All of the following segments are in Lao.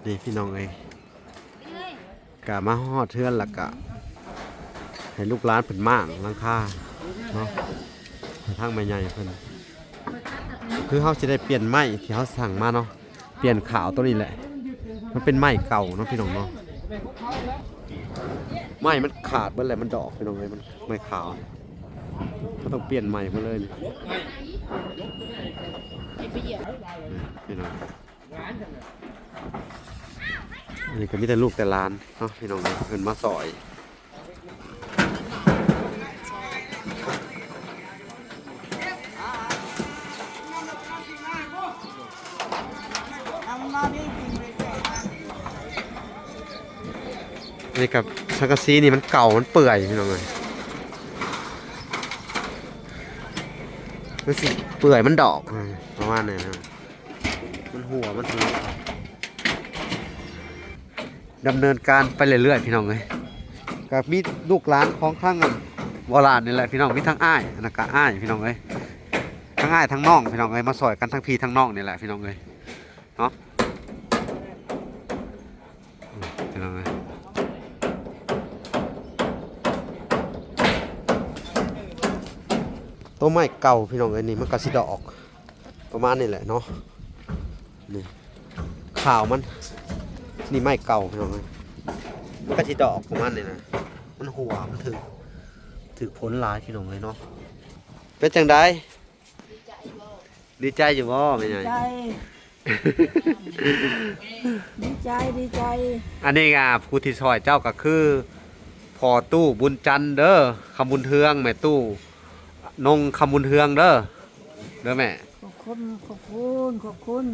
ນີ້ພີ່ນ້ອງເອີຍ ກະມາຮອດເຮືອນ ແລ້ວກະໃຫ້ລູກຫຼານເພິ່ນມ້າງຫຼັງຄາເນາະ ໃຫ້ທາງແມ່ໃຫຍ່ເພິ່ນ ຄືເຮົາຊິໄດ້ປ່ຽນໄມ້ທີ່ເຮົາສັ່ງມາເນາະ ປ່ຽນຂາວໂຕນີ້ແຫຼະ ມັນເປັນໄມ້ເກົ່າເນາະພີ່ນ້ອງເນາະ ໄມ້ມັນຂາດເບິດແລ້ວ ມັນດອກພີ່ນ້ອງເອີຍ ມັນໄມ້ຂາວ ເຮົາຕ້ອງປ່ຽນໃໝ່ໝົດເລີຍນີ້ ພີ່ນ້ອງ. ອັນນີ້ກໍມີແຕ່ລູກແຕ່ຫຼານເນາະ ພີ່ນ້ອງເອີຍ ເພິ່ນມາຊ່ອຍ ອັນນີ້ກໍ ສັງກະສີນີ້ມັນເກົ່າ ມັນເປື່ອຍ ພີ່ນ້ອງເອີຍ ມັນຊິເປື່ອຍ ມັນດອກ ປະມານນີ້ນະ. ມັນຮົ່ວ ມັນຖື ດຳເນີນການໄປເລື້ອຍໆ ພີ່ນ້ອງເອີຍ ກໍມີລູກຫຼານຂອງທາງອັນວໍລານນີ້ແຫຼະ ພີ່ນ້ອງ ມີທັງອ້າຍ ອັນນັ້ນກໍອ້າຍ ພີ່ນ້ອງເອີຍ ທັງອ້າຍທັງນ້ອງ ພີ່ນ້ອງເອີຍ ມາຊ່ອຍກັນທັງພີ່ທັງນ້ອງນີ້ແຫຼະ ພີ່ນ້ອງເອີຍ ເນາະ ພີ່ນ້ອງເອີຍ ໂຕໄມ້ເກົ່າ ພີ່ນ້ອງເອີຍ ນີ້ມັນກໍຊິດອກ ປະມານນີ້ແຫຼະເນາະ ນີ້ຂາວມັນ ນີ້ໄມ້ເກົ່າ ພີ່ນ້ອງເອີຍ ມັນກໍຊິດອກປະມານນີ້ນະ ມັນຮົ່ວ ມັນຖືກ ຖືກຝົນຫຼາຍ ພີ່ນ້ອງເອີຍເນາະ ເປັນຈັ່ງໃດ ດີໃຈຢູ່ບໍ່ແມ່ໃຫຍ່? ດີໃຈ ດີໃຈ ດີໃຈ ອັນນີ້ກໍຜູ້ທີ່ຊ່ອຍເຈົ້າກໍຄືພໍ່ຕູ້ບຸນຈັນເດີ ຄຳບຸນເຮືອງ ແມ່ຕູ້ນົງຄຳບຸນເຮືອງເດີ ເດີແມ່ ຂອບຄຸນ ຂອບຄຸນ ຂອບຄຸນ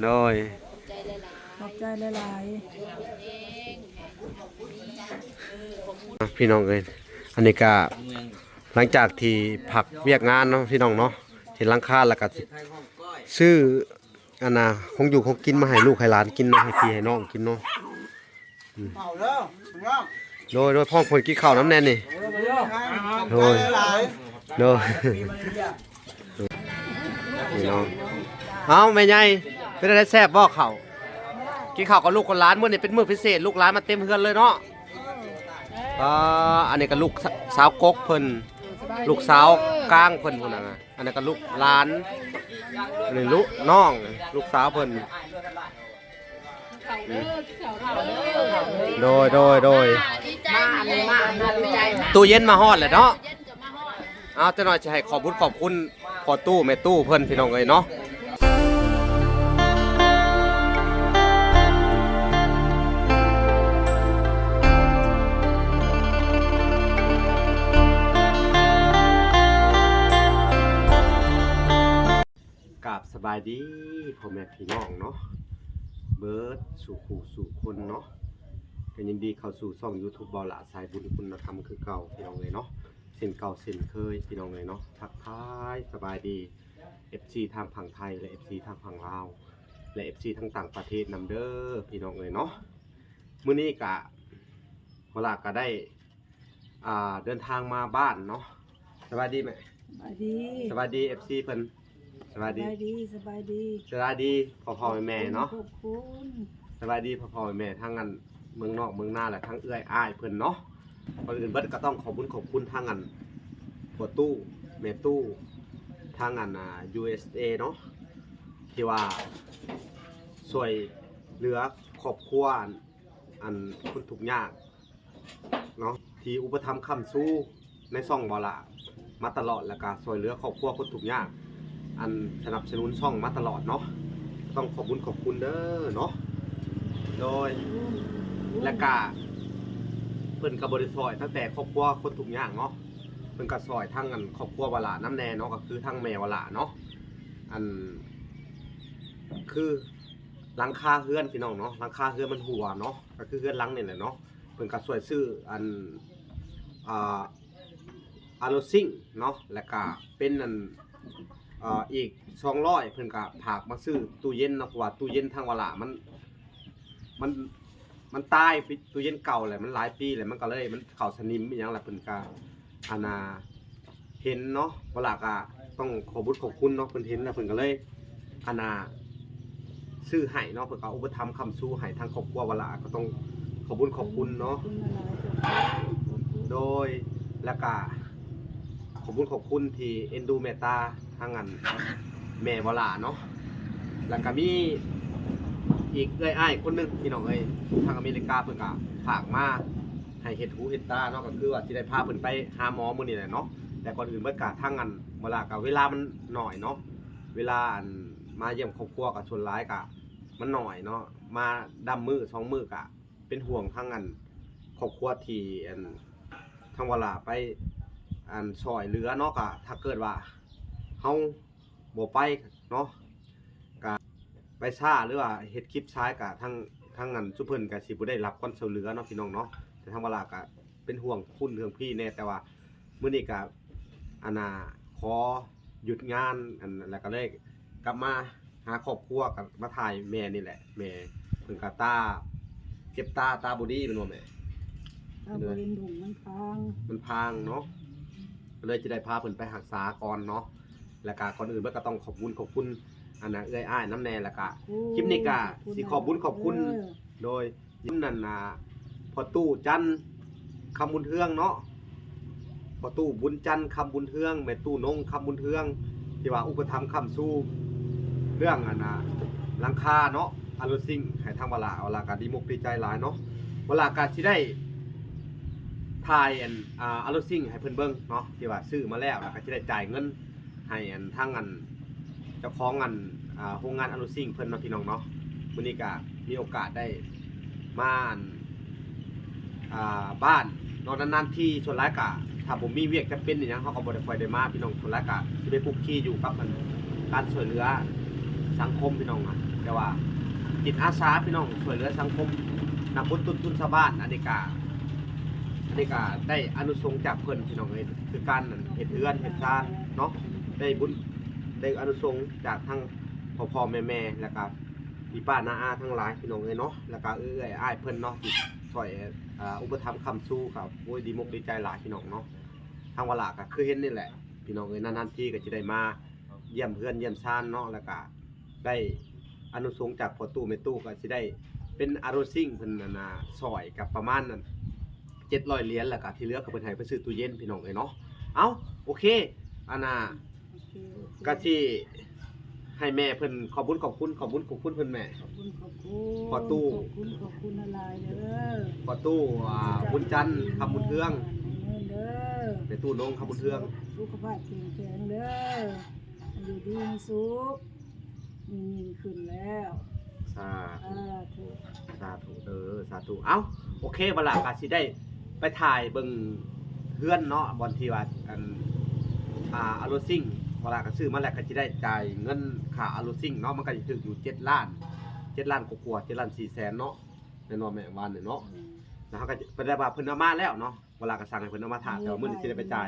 ໂດຍ ຂອບໃຈຫຼາຍໆ ຂອບໃຈຫຼາຍໆ ພີ່ນ້ອງເອີຍ ອັນນີ້ກະຫຼັງຈາກທີ່ພັກວຽກງານເນາະ ພີ່ນ້ອງເນາະ ເຮັດຫຼັງຄາ ແລ້ວກະຊິຊື້ ອັນນ່າ ຂອງຢູ່ຂອງກິນມາໃຫ້ລູກໃຫ້ຫຼານກິນເນາະ ໃຫ້ພີ່ໃຫ້ນ້ອງກິນເນາະ ເຂົ້າເດີ ໂດຍ ໂດຍ ພ້ອມເພິ່ນກິນເຂົ້ານຳແດ່ນີ້ ເອີ ມາເດີ ໂດຍ ໂດຍ ພີ່ນ້ອງ ເອົ້າ ແມ່ໃຫຍ່ ເປັນຈັ່ງໃດ ແຊບບໍ່ເຂົ້າ? ກິນເຂົ້າກັບລູກກັບຫຼານ ມື້ນີ້ເປັນມື້ພິເສດ ລູກຫຼານມາເຕັມເຮືອນເລີຍເນາະ ເອີ ອັນນີ້ກໍລູກສາວກົກເພິ່ນ ລູກສາວກາງເພິ່ນພຸ້ນນະ ອັນນັ້ນກໍລູກຫຼານ ອັນນີ້ລູກນ້ອງ ລູກສາວເພິ່ນ ເຂົ້າເດີ ກິນເຂົ້າເຂົ້າເດີ ໂດຍ ໂດຍ ໂດຍ ດີໃຈ ມາ ມາ ມາ ດີໃຈ ຕູ້ເຢັນມາຮອດແລ້ວເນາະ ຕູ້ເຢັນກໍມາຮອດ ເອົາ ຈັກໜ່ອຍຊິໃຫ້ຂອບບຸນຂອບຄຸນພໍ່ຕູ້ແມ່ຕູ້ເພິ່ນ ພີ່ນ້ອງເອີຍເນາະ ກາບສະບາຍດີພໍ່ແມ່ພີ່ນ້ອງເນາະ ເບິດສູ່ຜູ້ສູ່ຄົນເນາະ ກໍຍິນດີເຂົ້າສູ່ຊ່ອງຢູທູບ ເບົາຫຼ້າສາຍບຸນຄຸນນະທຳຄືເກົ່າ ພີ່ນ້ອງເອີຍເນາະ ເຊັ່ນເກົ່າເຊັ່ນເຄີຍ ພີ່ນ້ອງເອີຍເນາະ ທັກທາຍສະບາຍດີ ເອັຟຊີ ທາງຝັ່ງໄທ ແລະ ເອັຟຊີ ທາງຝັ່ງລາວ ແລະ ເອັຟຊີ ທັງຕ່າງປະເທດນຳເດີ ພີ່ນ້ອງເອີຍເນາະ ມື້ນີ້ກະ ເຮົາລະກະໄດ້ ອ່າ ເດີນທາງມາບ້ານເນາະ ສະບາຍດີແມ່ ສະບາຍດີ ສະບາຍດີ ເອັຟຊີ ເພິ່ນ ສະບາຍດີ ສະບາຍດີ ສະບາຍດີ ສະບາຍດີພໍ່ໆແມ່ໆເນາະ ຂອບຄຸນ ສະບາຍດີພໍ່ໆແມ່ໆ ທັງອັນເມືອງນອກເມືອງນາ ແລະ ທັງເອື້ອຍອ້າຍເພິ່ນເນາະ ກ່ອນອື່ນເບິດກໍຕ້ອງຂອບບຸນຂອບຄຸນທັງອັນພໍ່ຕູ້ແມ່ຕູ້ ທັງອັນ ອ່າ ຢູເອັສເອເນາະ ທີ່ວ່າຊ່ວຍເຫຼືອຄອບຄົວອັນ ອັນຄົນທຸກຍາກ ເນາະ ທີ່ອຸປະຖຳຄ້ຳຊູໃນຊ່ອງເບົາຫຼ້າມາຕະຫຼອດ ແລ້ວກະຊ່ວຍເຫຼືອຄອບຄົວຄົນທຸກຍາກ ອັນສະໜັບສະໜູນຊ່ອງມາຕະຫຼອດເນາະ ຕ້ອງຂອບບຸນຂອບຄຸນເດີເນາະ ໂດຍ ແລ້ວກະເພິ່ນກະບໍ່ໄດ້ຊ່ອຍຕັ້ງແຕ່ຄອບຄົວຄົນທຸກຍາກເນາະ ເພິ່ນກະຊ່ອຍທັງອັນຄອບຄົວວະຫຼ້ານຳແດ່ເນາະ ກໍຄືທັງແມ່ວະຫຼ້າເນາະ ອັນ ຄື ຫຼັງຄາເຮືອນ ພີ່ນ້ອງເນາະ ຫຼັງຄາເຮືອນມັນຮົ່ວເນາະ ກໍຄືເຮືອນຫຼັງນີ້ແຫຼະເນາະ ເພິ່ນກໍຊ່ວຍຊື້ອັນ ອ່າ ອາໂລຊິງເນາະ ແລ້ວກະເປັນອັນ ເອີ່ ອີກສອງຮ້ອຍ ເພິ່ນກະຝາກມາຊື້ຕູ້ເຢັນເນາະ ເພາະວ່າຕູ້ເຢັນທາງວະຫຼ້າມັນ ມັນ ມັນຕາຍ ຕູ້ເຢັນເກົ່າແຫຼະ ມັນຫຼາຍປີແລ້ວ ມັນກໍເລີຍ ມັນເຂົ້າສະໜິມອີ່ຫຍັງແລ້ວ ເພິ່ນກະ ອັນນ່າ ເຫັນເນາະ ວະຫຼ້າກະຕ້ອງຂອບບຸນຂອບຄຸນເນາະ ເພິ່ນເຫັນແລ້ວເພິ່ນກໍເລີຍ ອັນນ່າ ຊື້ໃຫ້ເນາະ ເພິ່ນກໍອຸປະຖຳຄ້ຳຊູໃຫ້ທາງຄອບຄົວວະຫຼ້າ ກໍຕ້ອງຂອບບຸນຂອບຄຸນເນາະ ໂດຍ ແລ້ວກະຂອບບຸນຂອບຄຸນທີ່ເອັນດູແມ່ຕາທາງອັນແມ່ວະຫຼ້າເນາະ ແລ້ວກະມີອີກເອື້ອຍອ້າຍຄົນໜຶ່ງ ພີ່ນ້ອງເອີຍ ທາງອາເມລິກາເພິ່ນກະຝາກມາໃຫ້ເຮັດຫູເຮັດຕາເນາະ ກໍຄືວ່າຊິໄດ້ພາເພິ່ນໄປຫາໝໍມື້ນີ້ແຫຼະເນາະ ແຕ່ກ່ອນອື່ນເບິດກະທາງອັນວະຫຼ້າກະເວລາມັນໜ້ອຍເນາະ ເວລາອັນມາຢ້ຽມຄອບຄົວກໍສ່ວນຫຼາຍກໍມັນໜ້ອຍເນາະ ມາດຳມື້ສອງມື້ກໍເປັນຫ່ວງທາງອັນຄອບຄົວທີ່ອັນທາງວະຫຼ້າໄປອັນຊ່ອຍເຫຼືອເນາະ ກໍຖ້າເກີດວ່າເຮົາບໍ່ໄປເນາະ ກະໄປຊ້າ ຫຼືວ່າເຮັດຄລິບຊ້າ ກະທາງ ທາງອັນຊຸມເພິ່ນກະຊິບໍ່ໄດ້ຮັບຄວາມຊ່ວຍເຫຼືອເນາະ ພີ່ນ້ອງເນາະ ແຕ່ທາງວະຫຼ້າກະເປັນຫ່ວງພຸ້ນເລື່ອງພີ້ແດ່ ແຕ່ວ່າ ມື້ນີ້ກະ ອັນນ່າ ຂໍຢຸດງານ ອັນ ແລ້ວກະເລີຍກັບມາຫາຄອບຄົວ ກະມາຖ່າຍແມ່ນີ້ແຫຼະ ແມ່ເພິ່ນກະຕາ ເຈັບຕາ ຕາບໍ່ດີແມ່ນບໍ່ແມ່? ຕາບໍ່ເຫັນຮຸ່ງ ມັນພາງ ມັນພາງເນາະ ກະເລີຍຈະໄດ້ພາເພິ່ນໄປຮັກສາກ່ອນເນາະ ແລ້ວກະກ່ອນອື່ນເບິດກະຕ້ອງຂອບບຸນຂອບຄຸນ ອັນນ່າ ເອື້ອຍອ້າຍນຳແດ່ ແລ້ວກະ ຂອບຄຸນ ຄລິບນີ້ກະ ຂອບຄຸນ ຊິຂອບບຸນຂອບຄຸນ ເອີ ໂດຍ ຍິນນັ້ນນະ ພໍ່ຕູ້ຈັນ ຄຳບຸນເຮືອງເນາະ ພໍ່ຕູ້ບຸນຈັນ ຄຳບຸນເຮືອງ ແມ່ຕູ້ນົງ ຄຳບຸນເຮືອງ ທີ່ວ່າອຸປະຖຳຄ້ຳຊູເລື່ອງອັນນະ ຫຼັງຄາເນາະ ອາໂລຊິງ ໃຫ້ທາງວະຫຼ້າ ວະຫຼ້າກະດີມົກດີໃຈຫຼາຍເນາະ ວະຫຼ້າກະຊິໄດ້ຖ່າຍອັນ ອາ ອາໂລຊິງ ໃຫ້ເພິ່ນເບິ່ງເນາະ ທີ່ວ່າຊື້ມາແລ້ວ ແລ້ວກະຊິໄດ້ຈ່າຍເງິນ ໃຫ້ອັນທາງອັນເຈົ້າຂອງອັນ ອ່າ ໂຮງງານອາໂລຊິງເພິ່ນເນາະ ພີ່ນ້ອງເນາະ ມື້ນີ້ກະມີໂອກາດໄດ້ມາອັນ ອ່າ ບ້ານເນາະ ນານໆທີ ສ່ວນຫຼາຍກະຖ້າບໍ່ມີວຽກຈຳເປັນອີ່ຫຍັງ ເຮົາກໍບໍ່ໄດ້ຄ່ອຍໄດ້ມາ ພີ່ນ້ອງ ສ່ວນຫຼາຍກະຊິໄປຄຸກຄີຢູ່ກັບອັນການຊ່ວຍເຫຼືອສັງຄົມ ພີ່ນ້ອງ ແຕ່ວ່າຈິດອາສາ ພີ່ນ້ອງ ຊ່ວຍເຫຼືອສັງຄົມ ນຳບຸນຕົ້ນທຶນຊາວບ້ານ ອັນນີ້ກະ ອັນນີ້ກະໄດ້ອານິສົງຈາກເພິ່ນ ພີ່ນ້ອງເອີຍ ຄືການເຮັດເຮືອນເຮັດຊານເນາະ ໄດ້ບຸນ ໄດ້ອານິສົງຈາກທັງພໍ່ໆແມ່ໆ ແລ້ວກະພີ່ປ້ານ້າອາທັງຫຼາຍ ພີ່ນ້ອງເອີຍເນາະ ແລ້ວກະເອື້ອຍອ້າຍເພິ່ນເນາະ ທີ່ຊ່ອຍ ອ່າ ອຸປະຖຳຄ້ຳຊູ ກະ ໂອ້ຍ ດີມົກດີໃຈຫຼາຍ ພີ່ນ້ອງເນາະ ທາງວະຫຼ້າກະຄືເຫັນນີ້ແຫຼະ ພີ່ນ້ອງເອີຍ ນານໆທີກະຈະໄດ້ມາ ຢ້ຽມເຮືອນຢ້ຽມຊານເນາະ ແລ້ວກະໄດ້ອານິສົງຈາກພໍ່ຕູ້ແມ່ຕູ້ ກະຊິໄດ້ເປັນອາໂລຊິງເພິ່ນ ອັນນ່າ ຊ່ອຍກັບປະມານເຈັດຮ້ອຍຫຼຽນ ແລ້ວກະທີ່ເຫຼືອກະເພິ່ນໃຫ້ໄປຊື້ຕູ້ເຢັນ ພີ່ນ້ອງເອີຍເນາະ ເອົ້າ ໂອເຄ ອັນນ່າ ໂອເຄ ໂອເຄ ກະຊິໃຫ້ແມ່ເພິ່ນຂອບບຸນຂອບຄຸນ ຂອບບຸນຂອບຄຸນເພິ່ນແມ່ ຂອບຄຸນຂອບຄຸນ ພໍ່ຕູ້ ຂອບຄຸນຂອບຄຸນຫຼາຍໆເດີ ພໍ່ຕູ້ ອ່າ ບຸນຈັນ ຄຳບຸນເຮືອງ ເດີ ແມ່ຕູ້ນົງ ຄຳບຸນເຮືອງ ສຸຂະພາບເຂັ້ມແຂງເດີ ຢູ່ດີມີສຸກ ຍິ່ງໆຂຶ້ນແລ້ວ ສາທຸ ສາທຸ ສາທຸເດີ ສາທຸ ເອົ້າ ໂອເຄ ວະຫຼ້າກະຊິໄດ້ໄປຖ່າຍເບິ່ງເຮືອນເນາະ ບ່ອນທີ່ວ່າ ອັນ ອ່າ ອາໂລຊິງ ວະຫຼ້າກະຊື້ມາແລ້ວ ກະຊິໄດ້ຈ່າຍເງິນຄ່າອາໂລຊິງເນາະ ມັນກະຊິຖືກຢູ່ເຈັດລ້ານ ເຈັດລ້ານກວ່າໆ ເຈັດລ້ານສີ່ແສນເນາະ ແມ່ນບໍ່ແມ່ ວານນີ້ເນາະ ອືມ ແລ້ວເຮົາກະ ເພິ່ນໄດ້ວ່າເພິ່ນເອົາມາແລ້ວເນາະ ວະຫຼ້າກະສັ່ງໃຫ້ເພິ່ນເອົາມາຖ້າ ແຕ່ວ່າມື້ນີ້ຊິໄດ້ໄປຈ່າຍ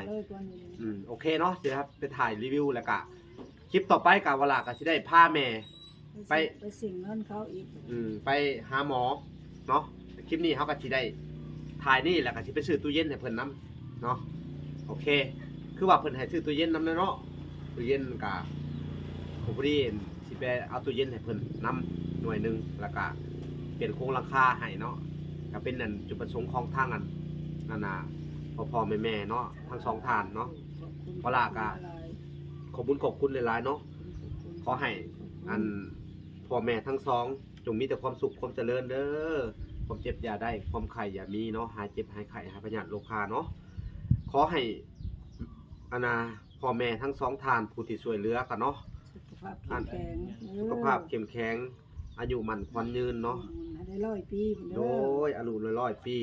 ອືມ ໂອເຄເນາະ ຊິໄດ້ໄປຖ່າຍຣີວິວ ແລ້ວກະຄລິບຕໍ່ໄປກະວະຫຼ້າກະຊິໄດ້ພາແມ່ໄປ ໄປເສັງເງິນເຂົາອີກ ອືມ ໄປຫາໝໍເນາະ ຄລິບນີ້ເຮົາກະຊິໄດ້ຖ່າຍນີ້ ແລ້ວກະຊິໄປຊື້ຕູ້ເຢັນໃຫ້ເພິ່ນນຳເນາະ ໂອເຄ ຄືວ່າເພິ່ນໃຫ້ຊື້ຕູ້ເຢັນນຳແລ້ວເນາະ ຕູ້ເຢັນກະ ພໍດີ ຊິໄປເອົາຕູ້ເຢັນໃຫ້ເພິ່ນນຳໜ່ວຍໜຶ່ງ ແລ້ວກະປ່ຽນໂຄງຫຼັງຄາໃຫ້ເນາະ ກະເປັນອັນຈຸດປະສົງຂອງທາງອັນ ອັນນ່າ ພໍ່ໆແມ່ໆເນາະ ທັງສອງທ່ານເນາະ ວະຫຼ້າກະຂອບບຸນຂອບຄຸນຫຼາຍໆເນາະ ຂໍໃຫ້ອັນພໍ່ແມ່ທັງສອງ ຈົ່ງມີແຕ່ຄວາມສຸກຄວາມຈະເລີນເດີ ຄວາມເຈັບຢ່າໄດ້ ຄວາມໄຂ້ຢ່າມີເນາະ ຫາຍເຈັບຫາຍໄຂ້ ຫາຍພະຍາດໂລຄາເນາະ ຂໍໃຫ້ ອັນນ່າ ພໍ່ແມ່ທັງສອງທ່ານຜູ້ທີ່ຊ່ວຍເຫຼືອກັນເນາະ ສຸຂະພາບເຂັ້ມແຂງ ອັນ ເອີ ສຸຂະພາບເຂັ້ມແຂງ ອາຍຸໝັ້ນຂວັນຍືນເນາະ ອືມ ໃຫ້ໄດ້ຮ້ອຍປີພຸ້ນເດີ ໂດຍ ອາຍຸຮ້ອຍໆປີ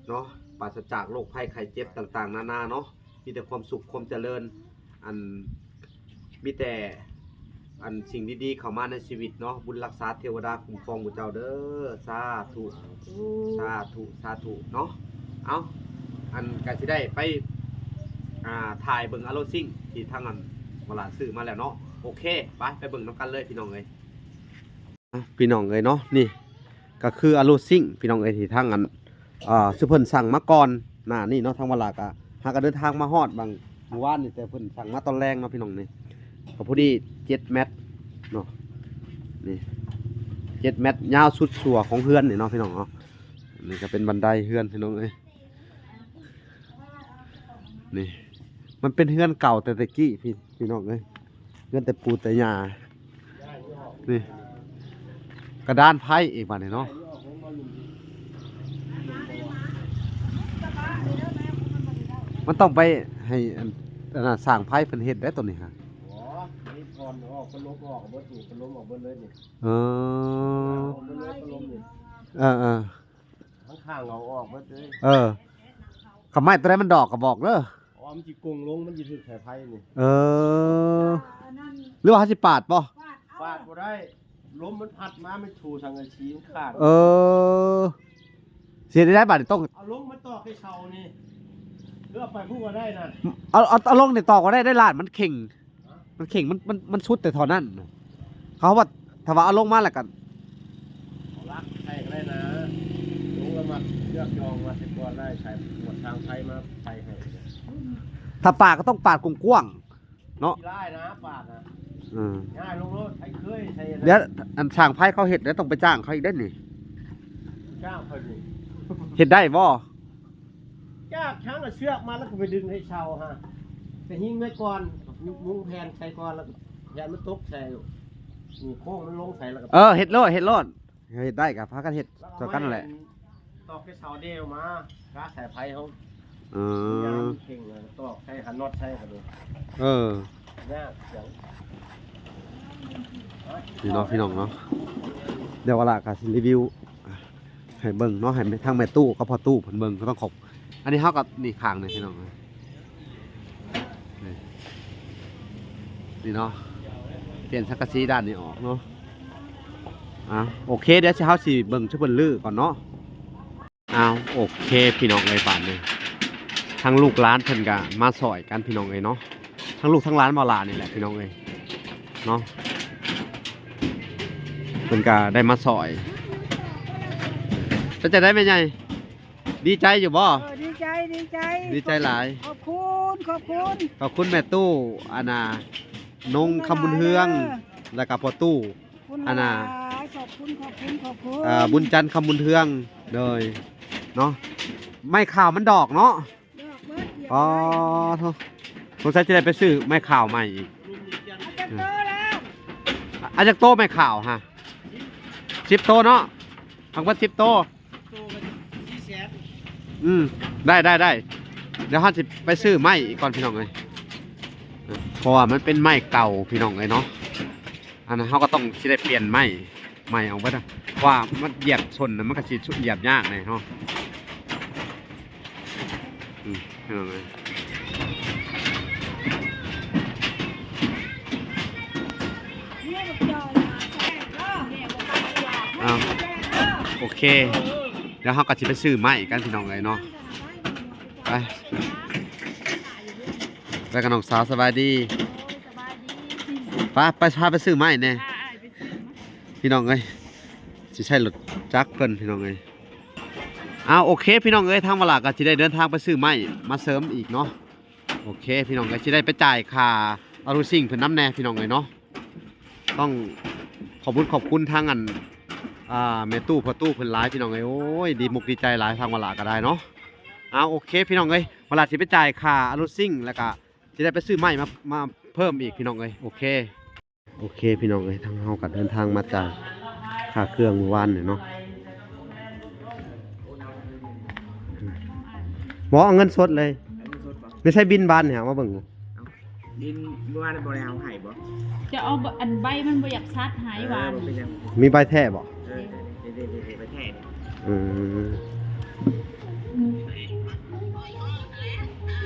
ເນາະ ປາສະຈາກໂລກໄພໄຂ້ເຈັບຕ່າງໆນານາເນາະ ມີແຕ່ຄວາມສຸກຄວາມຈະເລີນ ອັນ ມີແຕ່ ອັນ ສິ່ງດີໆເຂົ້າມາໃນຊີວິດເນາະ ບຸນຮັກສາເທວະດາຄຸ້ມຄອງໝູ່ເຈົ້າເດີ ສາທຸ ສາທຸ ສາທຸເນາະ ເອົ້າ ອັນ ກະຊິໄດ້ໄປ ອ່າ ຖ່າຍເບິ່ງອາໂລຊິງທີ່ທາງອັນ ວະຫຼ້າຊື້ມາແລ້ວເນາະ ໂອເຄ ໄປ ໄປເບິ່ງນຳກັນເລີຍ ພີ່ນ້ອງເອີຍ ອ່ະ ພີ່ນ້ອງເອີຍເນາະ ນີ້ກະຄືອາໂລຊິງ ພີ່ນ້ອງເອີຍ ທີ່ທາງອັນ ອ່າ ຊຸມເພິ່ນສັ່ງມາກ່ອນໜ້ານີ້ເນາະ ທາງວະຫຼ້າກະຫາກະເດີນທາງມາຮອດບາງມື້ວານນີ້ ແຕ່ເພິ່ນສັ່ງມາຕອນແລງເນາະ ພີ່ນ້ອງ ນີ້ກະພໍດີເຈັດແມັດເນາະ ນີ້ ເຈັດແມັດ ຍາວສຸດຊົ່ວຂອງເຮືອນນີ້ເນາະ ພີ່ນ້ອງເນາະ. ນີ້ກໍເປັນບັນໄດເຮືອນ ພີ່ນ້ອງເອີຍ. ນີ້ ມັນເປັນເຮືອນເກົ່າແຕ່ແຕ່ກີ້ ພີ່ ພີ່ນ້ອງເອີຍ. ເຮືອນແຕ່ປູ່ແຕ່ຍ່າ. ນີ້ ກະດານໄພອີກບາດນີ້ເນາະ. ມັນຕ້ອງໄປໃຫ້ອັນ ອັນນັ້ນ ຊ່າງໄຟເພິ່ນເຮັດໄດ໋ໂຕນີ້ຫະ. ບໍ່ ນີ້ກ່ອນອອກ ພັດລົມອອກເບິດນີ້ ພັດລົມອອກເບິດເລີຍນີ້. ເອີ ອອກເບິດເລີຍ ພັດລົມນີ້. ເອີໆ ຂ້າງໆ ເອົາອອກເບິດເລີຍ. ເອີ ຄັນໄມ້ໂຕໃດມັນດອກກໍບອກເດີ. ອໍ ມັນຊິກົງລົງ ມັນຊິຖືກສາຍໄຟນີ້. ເອີ ຫຼືວ່າເຮົາຊິປາດບໍ່? ປາດບໍ່ໄດ້ ລົມມັນພັດມາ ມັນຖູສັງກະສີມັນຂາດ. ເອີ ຊິເຮັດໄດ້ບາດນີ້ ຕ້ອງເອົາລົງມາຕອກໃສ່ເສົານີ້ ຫຼືເອົາໄປພຸ້ນກໍໄດ້ນະ. ເອົາ ເອົາ ເອົາລົງນີ້ຕອກບໍ່ໄດ້ ໄດ້ລ້ານມັນເຄັ່ງ. ມັນເຄັ່ງ ມັນ ມັນ ມັນສຸດແຕ່ທໍ່ນັ້ນ. ເຂົາວ່າ ຖ້າວ່າເອົາລົງມາແລ້ວກໍ ເອົາຫຼັກໃສ່ກໍໄດ້ນະ ລົງແລ້ວມາເລືອກຢອງມາໃສ່ກ່ອນ ແລ້ວໃສ່ໝວດທາງໄຟມາໃສ່ໃຫ້. ຖ້າປາດກໍຕ້ອງປາດກວ້າງໆເນາະ. ຂີ້ຮ້າຍນະ ປາດນະ. ອືມ ງ່າຍລົງໂລດ ໃຫ້ເຄີຍໃສ່. ດຽວ ອັນຊ່າງໄຟເຂົາເຮັດແລ້ວ ຕ້ອງໄປຈ້າງເຂົາອີກເດ້ນີ້. ຈ້າງເຂົານີ້ ເຮັດໄດ້ບໍ່? ຈາກທາງເອົາເຊືອກມາ ແລ້ວກໍໄປດຶງໃຫ້ເສົາຫັ້ນ ກະຫິ້ງໄວ້ກ່ອນ ມຸງແຜ່ນໃສ່ກ່ອນ ແລ້ວກໍແຜ່ນມັນຕົກໃສ່ ນີ້ໂຄ້ງມັນລົງໃສ່ ແລ້ວກໍ ເອີ ເຮັດໂລດ ເຮັດໂລດ ເຮັດໄດ້ກໍພາກັນເຮັດຊ່ອຍກັນນັ້ນແຫຼະ. ຕອກແຕ່ເສົາດຽວມາ ກະສາຍໄຟເຮົາ ເອີ ຍາມເຄັ່ງ ແລ້ວກໍຕອກໃສ່ ຂັນນັອດໃສ່ກໍໄດ້. ເອີ ຍາກຫຍັງ ນີ້ເນາະ ພີ່ນ້ອງເນາະ. ດຽວວາລາກໍຊິຣີວິວ ໃຫ້ເບິ່ງເນາະ ໃຫ້ແມ່ ທາງແມ່ຕູ້ກັບພໍ່ຕູ້ເພິ່ນເບິ່ງ ກໍຕ້ອງຂອບ ອັນນີ້ເຮົາກໍ ນີ້ຂ້າງນີ້ພີ່ນ້ອງ ນີ້ ນີ້ເນາະ ປ່ຽນສັງກະສີດ້ານນີ້ອອກເນາະ. ອ່າ ໂອເຄ ດຽວເຮົາຊິເບິ່ງ ເພິ່ນຮື້ກ່ອນເນາະ. ອ້າວ ໂອເຄ ພີ່ນ້ອງເອີຍ ບາດນີ້ທາງລູກຫຼານເພິ່ນກໍມາຊ່ອຍກັນ ພີ່ນ້ອງເອີຍເນາະ. ທັງລູກທັງຫຼານບໍ່ຫຼ້ານີ້ແຫຼະ ພີ່ນ້ອງເອີຍເນາະ ເພິ່ນກະໄດ້ມາຊ່ອຍ. ເປັນຈັ່ງໃດແມ່ໃຫຍ່ ດີໃຈຢູ່ບໍ່? ເອີ ດີໃຈ ດີໃຈ ດີໃຈຫຼາຍ. ຂອບຄຸນ ຂອບຄຸນ ຂອບຄຸນແມ່ຕູ້ ອັນນ່າ ນົງຄຳບຸນເຮືອງ ແລ້ວກະພໍ່ຕູ້ ອັນນ່າ ຂອບຄຸນ ຂອບຄຸນ ຂອບຄຸນ ເອີ ບຸນຈັນຄຳບຸນເຮືອງ ໂດຍເນາະ. ໄມ້ຂ່າວມັນດອກເນາະ. ອໍ ໂທ້ ສົງໄສຈະໄດ້ໄປຊື້ໄມ້ຂ່າວໃໝ່ອີກ. ເອົາຈັກໂຕແລ້ວ? ເອົາຈັກໂຕໄມ້ຂ່າວຫະ? ສິບໂຕເນາະ ທັງໝົດສິບໂຕ. ໂຕກໍສີ່ແສນ. ອືມ ໄດ້ ໄດ້ ໄດ້ ດຽວເຮົາຊິໄປຊື້ໄມ້ອີກກ່ອນ ພີ່ນ້ອງເອີຍ ເພາະວ່າມັນເປັນໄມ້ເກົ່າ ພີ່ນ້ອງເອີຍເນາະ. ອັນນັ້ນເຮົາກໍຕ້ອງຊິໄດ້ປ່ຽນໄມ້ໃໝ່ອອກເບິດ ເພາະວ່າມັນຢຽບຊົນນະ ມັນກໍຊິຢຽບຍາກແດ່ເນາະ. ອືມ ພີ່ນ້ອງເອີຍ ອ້າວ ໂອເຄ ດຽວເຮົາກໍຊິໄປຊື້ໄມ້ກັນ ພີ່ນ້ອງເອີຍເນາະ. ໄປ ໄປກັບນ້ອງສາວ ສະບາຍດີ. ໂດຍ ສະບາຍດີ. ໄປ ໄປ ພາໄປຊື້ໄມ້ແດ່ ອ້າຍ ໄປຊື້ໄມ້ ພີ່ນ້ອງເອີຍ ຊິໃຊ້ລົດຈັກເພິ່ນ ພີ່ນ້ອງເອີຍ. ອ້າວ ໂອເຄ ພີ່ນ້ອງເອີຍ ທາງວາລາກໍຊິໄດ້ເດີນທາງໄປຊື້ໄມ້ມາເສີມອີກເນາະ. ໂອເຄ ພີ່ນ້ອງເອີຍ ຊິໄດ້ໄປຈ່າຍຄ່າອາລູຊິງເພິ່ນນຳແດ່ ພີ່ນ້ອງເອີຍເນາະ. ຕ້ອງຂອບຄຸນ ຂອບຄຸນທາງອັນ ອ່າ ແມ່ຕູ້ພໍ່ຕູ້ເພິ່ນຫຼາຍ ພີ່ນ້ອງເອີຍ. ໂອ້ຍ ດີມຸກດີໃຈຫຼາຍ ທາງວາລາກໍໄດ້ເນາະ. ອ້າວ ໂອເຄ ພີ່ນ້ອງເອີຍ ວາລາຊິໄປຈ່າຍຄ່າອາລູຊິງ ແລ້ວກໍຊິໄດ້ໄປຊື້ໄມ້ມາ ມາເພີ່ມອີກ ພີ່ນ້ອງເອີຍ. ໂອເຄ ໂອເຄ ພີ່ນ້ອງເອີຍ ທາງເຮົາກໍເດີນທາງມາຈ່າຍຄ່າເຄື່ອງມື້ວານນີ້ເນາະ. ບໍ່ ເອົາເງິນສົດເລີຍ. ເອົາເງິນສົດບໍ່? ໄດ້ໃຊ້ບິນບາດນີ້ ເອົາມາເບິ່ງ. ເອົ້າ ບິນເມື່ອວານບໍ່ໄດ້ເອົາໃຫ້ບໍ່? ຈະເອົາ ອັນໃບມັນບໍ່ຢາກຊັດໃຫ້ ເອີ ຫວານ ບໍ່ເປັນຫຍັງ. ມີໃບແທ້ບໍ່? ເອີ ເດ້ໆໆ ໃບແທ້ນີ້. ອືມ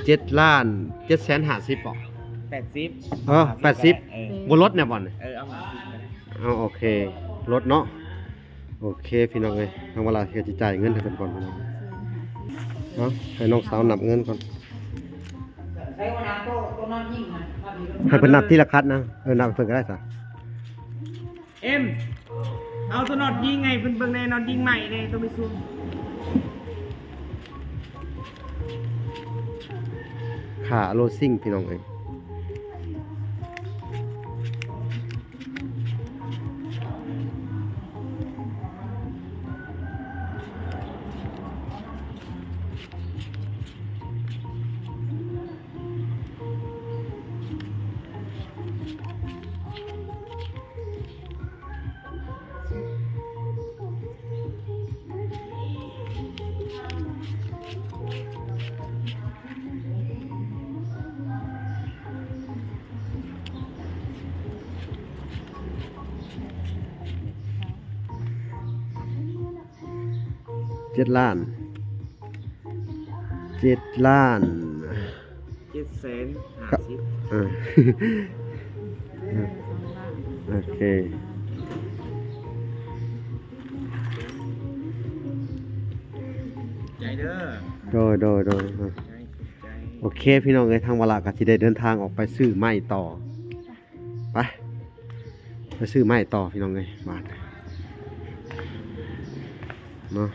ເຈັດລ້ານເຈັດແສນຫ້າສິບບໍ່? ແປດສິບ. ເອີ ແປດສິບ ເອີ ບໍ່ລົດແດ່ບໍ່ນີ້? ເອີ ເອົາຫ້າສິບກໍໄດ້. ເອົາ ໂອເຄ ລົດເນາະ. ໂອເຄ ພີ່ນ້ອງເອີຍ ທາງວາລາກໍຊິຈ່າຍເງິນໃຫ້ເພິ່ນກ່ອນ ພີ່ນ້ອງ. ເອົາ ໃຫ້ນ້ອງສາວນັບເງິນກ່ອນ ໃຫ້ເພິ່ນນັບທີລະຄັດນະ. ເອີ ນັບໃຫ້ເພິ່ນກໍໄດ້ຊະ. ເອັມ ເອົາໂຕນັອດຍິງໃຫ້ເພິ່ນເບິ່ງແດ່ ນັອດຍິງໃໝ່ແດ່ ໂຕໄປຊຸມ. ຄ່າໂລຊິງ ພີ່ນ້ອງເອີຍ. ເຈັດລ້ານ ເຈັດລ້ານ ເຈັດແສນຫ້າສິບ ເອີ ໂອເຄ ໃຈເດີ ໂດຍ ໂດຍ ໂດຍ ໃຈ ໃຈ ໂອເຄ ພີ່ນ້ອງເອີຍ ທາງວາລະກໍຊິໄດ້ເດີນທາງອອກໄປຊື້ໄມ້ຕໍ່ ໄປ ໄປຊື້ໄມ້ຕໍ່ພີ່ນ້ອງເອີຍ ບາດເນາະ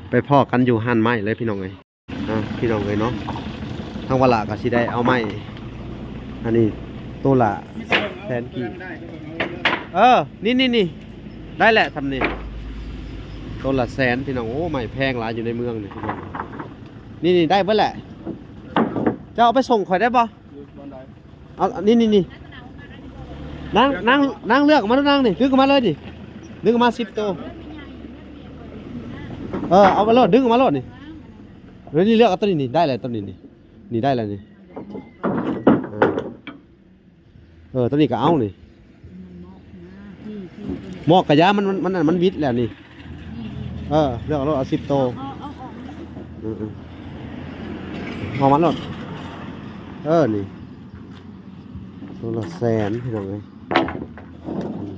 ໄປພໍ້ກັນຢູ່ຮ້ານໄມ້ເລີຍພີ່ນ້ອງເອີຍ. ອ່າ ພີ່ນ້ອງເອີຍເນາະ ທາງວາລະກໍຊິໄດ້ເອົາໄມ້ ອັນນີ້ໂຕລະແສນກີບ ເອີ ນີ້ໆໆ ໄດ້ແຫຼະຊ່ຳນີ້ ໂຕລະແສນພີ່ນ້ອງ ໂອ້ ໄມ້ແພງຫຼາຍຢູ່ໃນເມືອງນີ້ພີ່ນ້ອງ ນີ້ໆ ໄດ້ເບິດແຫຼະ ເຈົ້າເອົາໄປສົ່ງຂ້ອຍໄດ້ບໍ່? ເອົາ ນີ້ໆໆ ນາງ ນາງ ນາງເລືອກມາດູນາງນີ້ ດຶງອອກມາເລີຍນີ້ ດຶງອອກມາສິບໂຕ ເອີ ເອົາມາໂລດ ດຶງອອກມາໂລດນີ້ ເອີ ນີ້ເລືອກເອົາໂຕນີ້ນີ້ ໄດ້ແຫຼະໂຕນີ້ນີ້ ນີ້ໄດ້ແລ້ວນີ້ ເອີ ເອີ ໂຕນີ້ກໍເອົານີ້ ໝອກກະຢາ ມັນ ມັນ ມັນ ມັນຫວິດແລ້ວນີ້ ເອີ ເລືອກເອົາໂລດ ເອົາສິບໂຕ ເອີ ເອີ ເອົາມາໂລດ ເອີ ນີ້ ໂຕລະແສນ ພີ່ນ້ອງເອີຍ ອືມ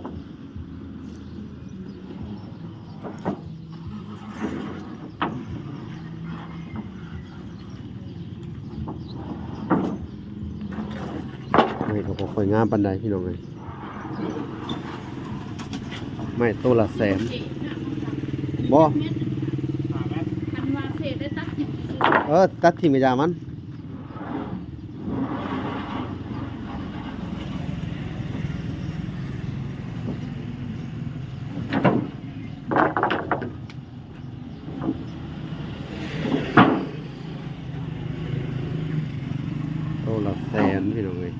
ໄມ້ກໍບໍ່ຄ່ອຍງາມປານໃດ ພີ່ນ້ອງເອີຍ ໄມ້ໂຕລະແສນ ບໍ່ ຄັນວ່າເສດໄດ້ຕັດຖິ້ມຊື່ໆ ເອີ ຕັດຖິ້ມກະຢ່າມັນ. ໂຕລະແສນ ພີ່ນ້ອງເອີຍ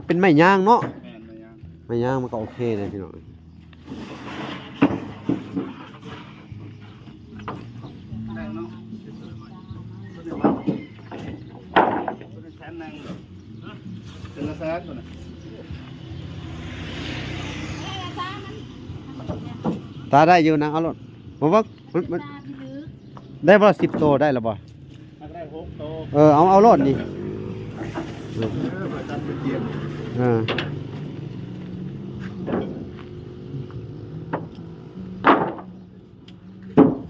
ເປັນໄມ້ຍາງເນາະ ແມ່ນ ໄມ້ຍາງ ໄມ້ຍາງມັນກໍໂອເຄເດ້ ພີ່ນ້ອງເອີຍ. ຕາໄດ້ຢູ່ນະ ເອົາໂລດ ບໍ່ເບິ່ງ ມັນ ມັນ ໄດ້ບໍ່ ສິບໂຕ ໄດ້ແລ້ວບໍ່? ມັນກໍໄດ້ຫົກໂຕ ເອີ ເອົາ ເອົາໂລດນີ້ ເອີ ເອີ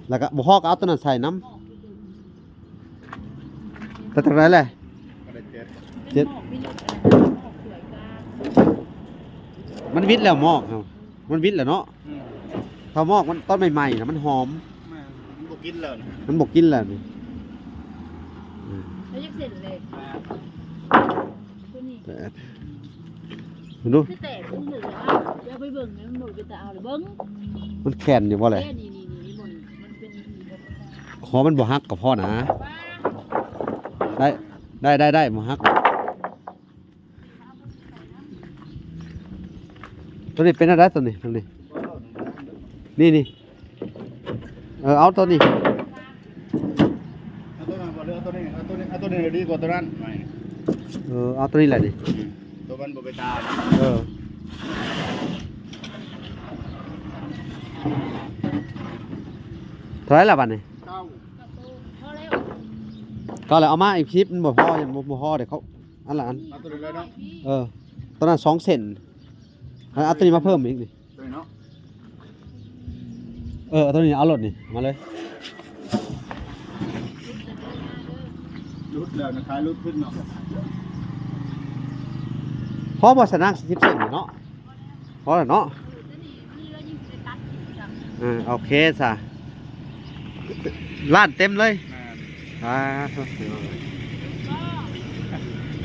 ແລ້ວກໍບໍ່ພໍກໍເອົາຕົວນັ້ນໃສ່ນຳ ແຕ່ເທົ່າໃດແຫຼະ? ເຈັດ ມັນຫວິດແລ້ວໝອກ ມັນຫວິດແລ້ວເນາະ ອືມ ຖ້າໝອກມັນຕອນໃໝ່ໆນະ ມັນຫອມ ແມ່ນ ມັນບໍ່ກິນແລ້ວນະ ມັນບໍ່ກິນແລ້ວນີ້ ອືມ ແລ້ວຢາກເສັ້ນເລີຍ ຕົວນີ້ ເບິ່ງດູ ຄືແຕກເບິ່ງເດີ ດຽວໄປເບິ່ງ ມັນບໍ່ເປັນຕາເອົາເລີຍ ເບິ່ງ ມັນແຂນຢູ່ບໍ່ແຫຼະ? ນີ້ໆໆ ມັນເປັນ ຂໍມັນບໍ່ຫັກກໍພໍນະ ໄດ້ ໄດ້ ໄດ້ ໄດ້ ບໍ່ຫັກ. ຕົວນີ້ເປັນແນວໃດຕົວນີ້? ຕົວນີ້ ນີ້ ນີ້ ເອີ ເອົາຕົວນີ້ ເອົາຕົວນັ້ນບໍ່ ຫຼືເອົາຕົວນີ້? ເອົາຕົວນີ້ ເອົາຕົວນີ້ດີກວ່າຕົວນັ້ນ ເອີ ເອົາຕົວນີ້ແຫຼະນີ້ ອືມ ຕົວມັນບໍ່ໄປຕາມ ເອີ ເທົ່າໃດລະບັດນີ້? ເກົ້າ ເກົ້າແລ້ວ ເກົ້າແລ້ວ ເອົາມາອີກສິບ ມັນບໍ່ພໍ ບໍ່ ບໍ່ພໍເດ້ ເຂົາ ອັນລະອັນ ເອົາຕົວນີ້ເລີຍເນາະ ເອີ ຕົວນັ້ນສອງເສັ້ນ ເອົາຕົວນີ້ມາເພີ່ມອີກນີ້ ຕົວນີ້ເນາະ ເອີ ເອົາຕົວນີ້ ເອົາໂລດນີ້ ມາເລີຍ ຫຼຸດແລ້ວນະ ຂາຍຫຼຸດຂຶ້ນເນາະ ພໍບໍ່ຊະນະ ສິບເສັ້ນນີ້ເນາະ ພໍແລ້ວເນາະ ເອີ ໂອເຄຊະ ຮ້ານເຕັມເລີຍ ແມ່ນ ອ່າ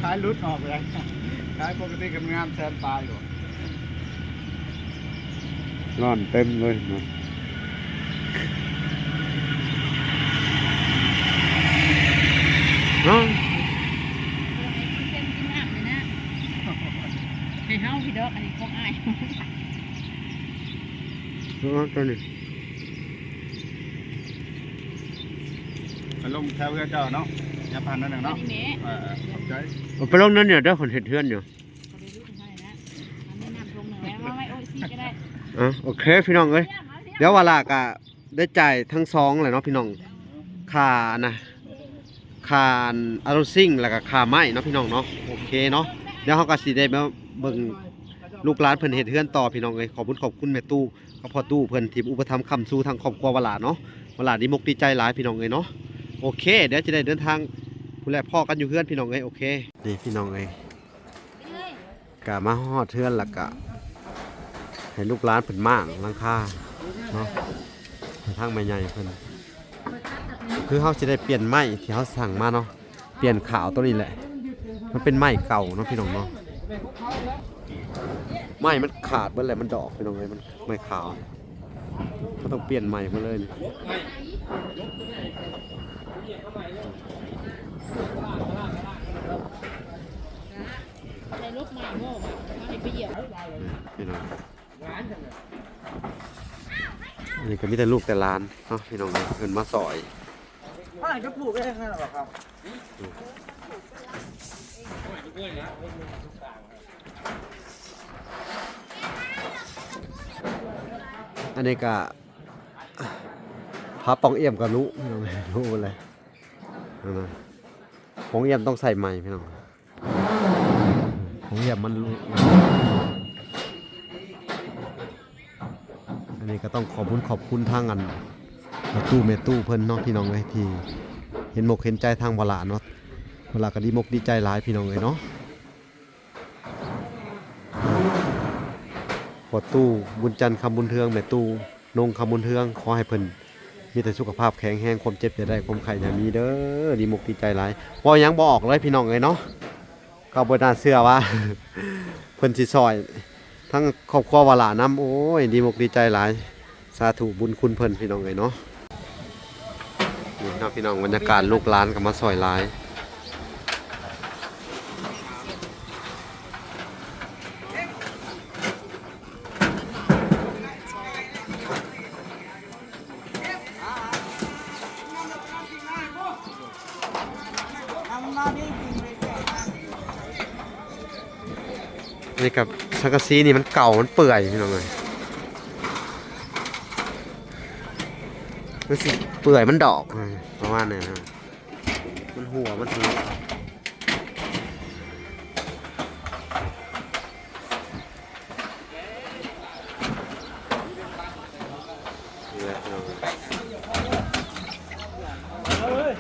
ຂາຍຫຼຸດອອກເລີຍ ຂາຍປົກກະຕິກໍງາມແສນປາຍຢູ່ ຮ້ານເຕັມເລີຍເນາະ ເນາະ ໃຫ້ເຮົາພີ່ດອກ ອັນນີ້ຂອງອ້າຍ ເອົາຕົວນີ້. ລົງແຖວເຮືອນເຈົ້າເນາະ ຢ່າຜ່ານນັ້ນເນາະ. ເອີ ຂອບໃຈ. ເອົາໄປລົງນັ້ນນີ້ເດີ ເພິ່ນເຮັດເຮືອນຢູ່. ເອີ ໂອເຄ ພີ່ນ້ອງເອີຍ ດຽວວາລາກະໄດ້ຈ່າຍທັງສອງແຫຼະເນາະພີ່ນ້ອງ ຄ່າອັນນະ ຄ່າອັນ housing ແລ້ວກະຄ່າໄມ້ເນາະພີ່ນ້ອງເນາະ. ໂອເຄເນາະ ດຽວເຮົາກະຊິໄດ້ມາເບິ່ງລູກຫຼານເພິ່ນເຮັດເຮືອນຕໍ່ພີ່ນ້ອງເອີຍ. ຂອບຄຸນຂອບຄຸນແມ່ຕູ້ ກັບພໍ່ຕູ້ເພິ່ນທີ່ອຸປະຖຳຄ້ຳຊູທາງຄອບຄົວວາລາເນາະ. ວາລາດີມົກດີໃຈຫຼາຍພີ່ນ້ອງເອີຍເນາະ. ໂອເຄ ດຽວຈະໄດ້ເດີນທາງພຸ້ນແຫຼະ ພໍ້ກັນຢູ່ເຮືອນພີ່ນ້ອງເອີຍ. ໂອເຄ ນີ້ພີ່ນ້ອງເອີຍ ກະມາຮອດເຮືອນແລ້ວກະໃຫ້ລູກຫຼານເພິ່ນມ້າງຫຼັງຄາເນາະ ໃຫ້ທາງແມ່ໃຫຍ່ເພິ່ນ ຄືເຮົາຊິໄດ້ປ່ຽນໄມ້ທີ່ເຮົາສັ່ງມາເນາະ. ປ່ຽນຂາວໂຕນີ້ແຫຼະ ມັນເປັນໄມ້ເກົ່າເນາະພີ່ນ້ອງເນາະ. ໄມ້ມັນຂາດເບິດແລ້ວ ມັນດອກພີ່ນ້ອງເອີຍ ມັນໄມ້ຂາວ ເຮົາຕ້ອງປ່ຽນໃໝ່ໝົດເລີຍນີ້. ໃສ່ລົບໃໝ່ບໍ່ ເອົາໃຫ້ໄປຢຽບ ພີ່ນ້ອງ. ອັນນີ້ກະມີແຕ່ລູກແຕ່ຫຼານເນາະພີ່ນ້ອງ ເພິ່ນມາຊ່ອຍ. ອັນນີ້ກະ ພາປ່ອງອ່ຽມກະລຸ ລຸເລີຍ. ປ່ອງອ່ຽມຕ້ອງໃສ່ໃໝ່ພີ່ນ້ອງ. ໂຮງຮຽນມັນ ອັນນີ້ກະຕ້ອງຂອບບຸນຂອບຄຸນທາງອັນພໍ່ຕູ້ແມ່ຕູ້ເພິ່ນເນາະພີ່ນ້ອງເອີຍ ທີ່ເຫັນມົກເຫັນໃຈທາງວາລາເນາະ. ວາລາກະດີມົກດີໃຈຫຼາຍພີ່ນ້ອງເອີຍເນາະ. ພໍ່ຕູ້ບຸນຈັນ ຄຳບຸນເຮືອງ ແມ່ຕູ້ ນົງ ຄຳບຸນເຮືອງ ຂໍໃຫ້ເພິ່ນມີແຕ່ສຸຂະພາບແຂງແຮງ ຄວາມເຈັບຢ່າໄດ້ ຄວາມໄຂ້ຢ່າມີເດີ. ດີມົກດີໃຈຫຼາຍ ເວົ້າຫຍັງບໍ່ອອກເລີຍພີ່ນ້ອງເອີຍເນາະ. ກໍບໍ່ໜ້າເຊື່ອວ່າເພິ່ນຊິຊ່ອຍທັງຄອບຄົວວາລານຳ. ໂອ້ຍ ດີມົກດີໃຈຫຼາຍ ສາທຸບຸນຄຸນເພິ່ນພີ່ນ້ອງເອີຍເນາະ. ນີ້ເນາະພີ່ນ້ອງ ບັນຍາກາດລູກຫຼານກໍມາຊ່ອຍຫຼາຍ. ນີ້ກັບສັງກະສີນີ້ມັນເກົ່າ ມັນເປື່ອຍພີ່ນ້ອງເອີຍ ມັນຊິເປື່ອຍ ມັນດອກ ປະມານນັ້ນນະ ມັນຮົ່ວ ມັນຫຸ ນີ້ແຫຼະພີ່ນ້ອງເອີຍ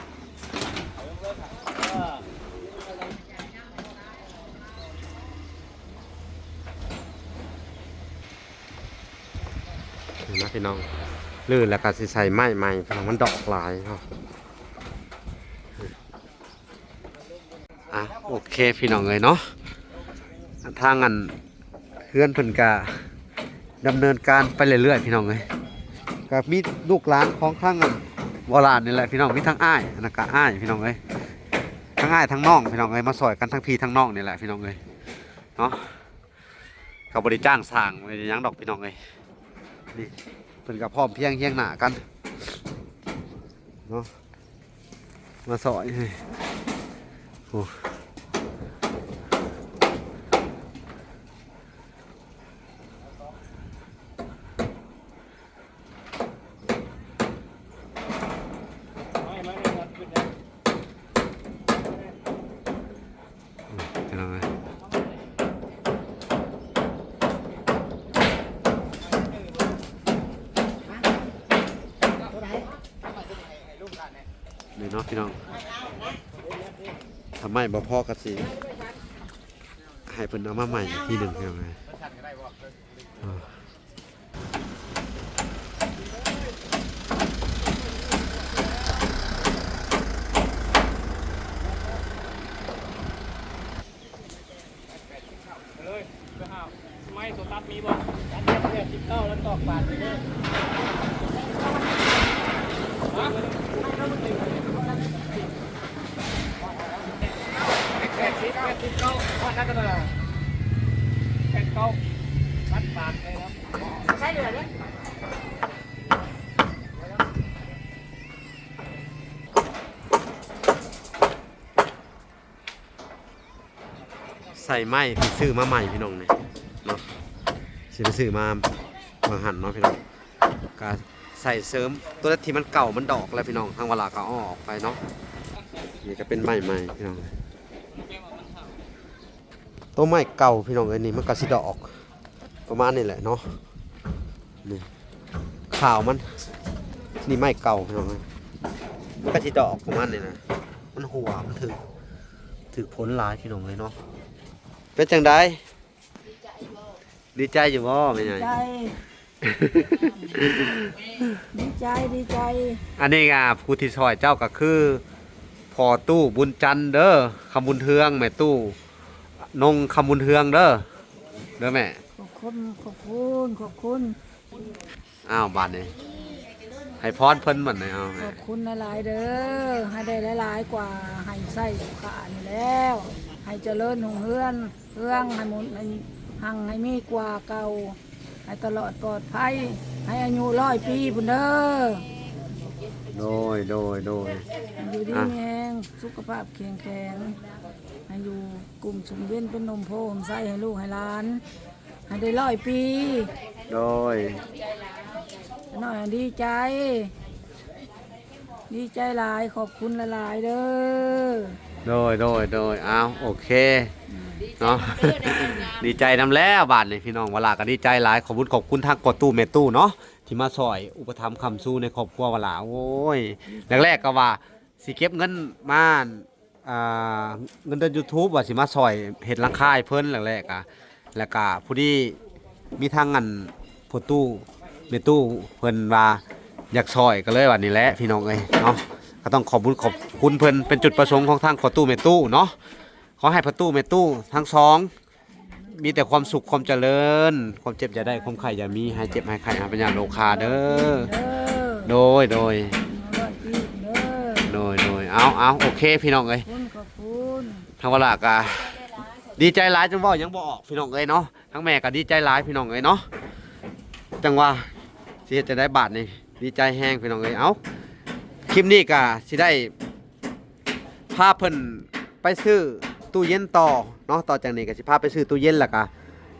ນີ້ນະພີ່ນ້ອງ ຫຼືແລ້ວກໍຊິໃສ່ໄມ້ໃໝ່ ເພາະມັນດອກຫຼາຍເນາະ. ອ່ະ ໂອເຄພີ່ນ້ອງເອີຍເນາະ ທາງອັນເຮືອນເພິ່ນກະດຳເນີນການໄປເລື້ອຍໆ ພີ່ນ້ອງເອີຍ. ກະມີລູກຫຼານຂອງທາງອັນວາລານນີ້ແຫຼະພີ່ນ້ອງ ມີທັງອ້າຍ ອັນນັ້ນກະອ້າຍພີ່ນ້ອງເອີຍ ທັງອ້າຍທັງນ້ອງພີ່ນ້ອງເອີຍ ມາຊ່ອຍກັນທັງພີ່ທັງນ້ອງນີ້ແຫຼະພີ່ນ້ອງເອີຍເນາະ. ເຂົາບໍ່ໄດ້ຈ້າງສ້າງບໍ່ໄດ້ຫຍັງດອກພີ່ນ້ອງເອີຍ ນີ້ເພິ່ນກໍພ້ອມພຽງຮຽງໜ້າກັນເນາະ ມາຊ່ອຍ. ໂອ້ ນີ້ເນາະພີ່ນ້ອງ ຖ້າໄມ້ບໍ່ພໍກໍຊິໃຫ້ເພິ່ນເອົາມາໃໝ່ອີກທີໜຶ່ງພີ່ນ້ອງເອີຍ. ເລີຍ ໄມ້ຕົວຕັດມີບໍ່? ຕັດແປດສິບເກົ້າ ແລ້ວຕອກບາດໄປເລີຍ. ຮະ? ແປດສິບ ແປດສິບເກົ້າ ຮອດນັ້ນກໍໄດ້ ແປດສິບເກົ້າ ຕັດບາດໄປແລ້ວ. ໃຊ້ເຫຼືອເດ້. ໂອ້ ໃສ່ໄມ້ທີ່ຊື້ມາໃໝ່ພີ່ນ້ອງນີ້ເນາະ ຊິໄປຊື້ມາຫວ່າງຫັ້ນເນາະພີ່ນ້ອງ ກະໃສ່ເສີມ ໂຕໃດທີ່ມັນເກົ່າມັນດອກແລ້ວພີ່ນ້ອງ ທາງວາລາກະເອົາອອກໄປເນາະ. ນີ້ກະເປັນໄມ້ໃໝ່ພີ່ນ້ອງ ໂຕໄມ້ເກົ່າພີ່ນ້ອງເອີຍ ນີ້ມັນກະຊິດອກປະມານນີ້ແຫຼະເນາະ. ນີ້ຂາວມັນ ນີ້ໄມ້ເກົ່າພີ່ນ້ອງເອີຍ ມັນກະຊິດອກປະມານນີ້ນະ ມັນຫົວ ມັນຖືກ ຖືກຝົນຫຼາຍພີ່ນ້ອງເອີຍເນາະ. ເປັນຈັ່ງໃດ? ດີໃຈຢູ່ບໍ່ແມ່ໃຫຍ່? ດີໃຈ ດີໃຈ ດີໃຈ. ອັນນີ້ກະຜູ້ທີ່ຊ່ອຍເຈົ້າກະຄືພໍ່ຕູ້ບຸນຈັນເດີ ຄຳບຸນເຮືອງ ແມ່ຕູ້ນົງຄຳບຸນເຮືອງເດີ ເດີແມ່. ຂອບຄຸນ ຂອບຄຸນ ຂອບຄຸນ. ອ້າວ ບາດນີ້ໃຫ້ພອນເພິ່ນບັດນີ້ ເອົາ ຂອບຄຸນຫຼາຍໆເດີ ໃຫ້ໄດ້ຫຼາຍໆກວ່າ ໃຫ້ໃຊ້ສຸຂານີ້ແລ້ວ ໃຫ້ຈະເລີນຮຸ່ງເຮືອງ ເຮືອງໃຫ້ໝູນໃຫ້ຮັ່ງໃຫ້ມີກວ່າເກົ່າ ໃຫ້ຕະຫຼອດປອດໄພ ໃຫ້ອາຍຸຮ້ອຍປີພຸ້ນເດີ. ໂດຍ ໂດຍ ໂດຍ ຢູ່ດີມີແຮງ ສຸຂະພາບເຂັ້ມແຂງ ໃຫ້ຢູ່ກຸ້ມຊຸ່ມເຢັນເປັນຮົ່ມໂພຮົ່ມໄຊໃຫ້ລູກໃຫ້ຫຼານ ໃຫ້ໄດ້ຮ້ອຍປີ. ໂດຍ ນ້ອຍດີໃຈ ດີໃຈຫຼາຍ ຂອບຄຸນຫຼາຍໆເດີ. ໂດຍ ໂດຍ ໂດຍ ອ້າວ ໂອເຄເນາະ ດີໃຈນຳແລ້ວບາດນີ້ພີ່ນ້ອງ ວາລາກະດີໃຈຫຼາຍ ຂອບຄຸນ ຂອບຄຸນທາງພໍ່ຕູ້ແມ່ຕູ້ເນາະ ທີ່ມາຊ່ອຍອຸປະຖຳຄ້ຳຊູໃນຄອບຄົວວາລາ. ໂອ້ຍ ແລກໆກະວ່າຊິເກັບເງິນມາ ອ່າ ເງິນເດືອນຢູທູບວ່າຊິມາຊ່ອຍເຮັດຫຼັງຄາໃຫ້ເພິ່ນ ແລກໆກະ ແລ້ວກະພໍດີມີທາງອັນພໍ່ຕູ້ແມ່ຕູ້ເພິ່ນວ່າຢາກຊ່ອຍ ກະເລີຍວ່ານີ້ແຫຼະພີ່ນ້ອງເອີຍເນາະ ກະຕ້ອງຂອບບຸນຂອບຄຸນເພິ່ນ ເປັນຈຸດປະສົງຂອງທາງພໍ່ຕູ້ແມ່ຕູ້ເນາະ. ຂໍໃຫ້ພໍ່ຕູ້ແມ່ຕູ້ທັງສອງ ມີແຕ່ຄວາມສຸກຄວາມຈະເລີນ ຄວາມເຈັບຢ່າໄດ້ ຄວາມໄຂ້ຢ່າມີ ຫາຍເຈັບຫາຍໄຂ້ ຫາຍພະຍາດໂລຄາເດີ. ເດີ ໂດຍ ໂດຍ ເດີ ໂດຍ ໂດຍ ເອົາ ເອົາ ໂອເຄພີ່ນ້ອງເອີຍ ຂອບຄຸນ ຂອບຄຸນ. ທາງວາລາກະດີໃຈຫຼາຍຈົນເວົ້າຫຍັງບໍ່ອອກພີ່ນ້ອງເອີຍເນາະ ທາງແມ່ກະດີໃຈຫຼາຍພີ່ນ້ອງເອີຍເນາະ ຈັ່ງວ່າຊິເຮັດຈັ່ງໃດບາດນີ້ ດີໃຈແຮງພີ່ນ້ອງເອີຍ. ເອົາ ຄລິບນີ້ກະຊິໄດ້ ພາເພິ່ນໄປຊື້ຕູ້ເຢັນຕໍ່ເນາະ ຕໍ່ຈາກນີ້ກະຊິພາໄປຊື້ຕູ້ເຢັນ ແລ້ວກະ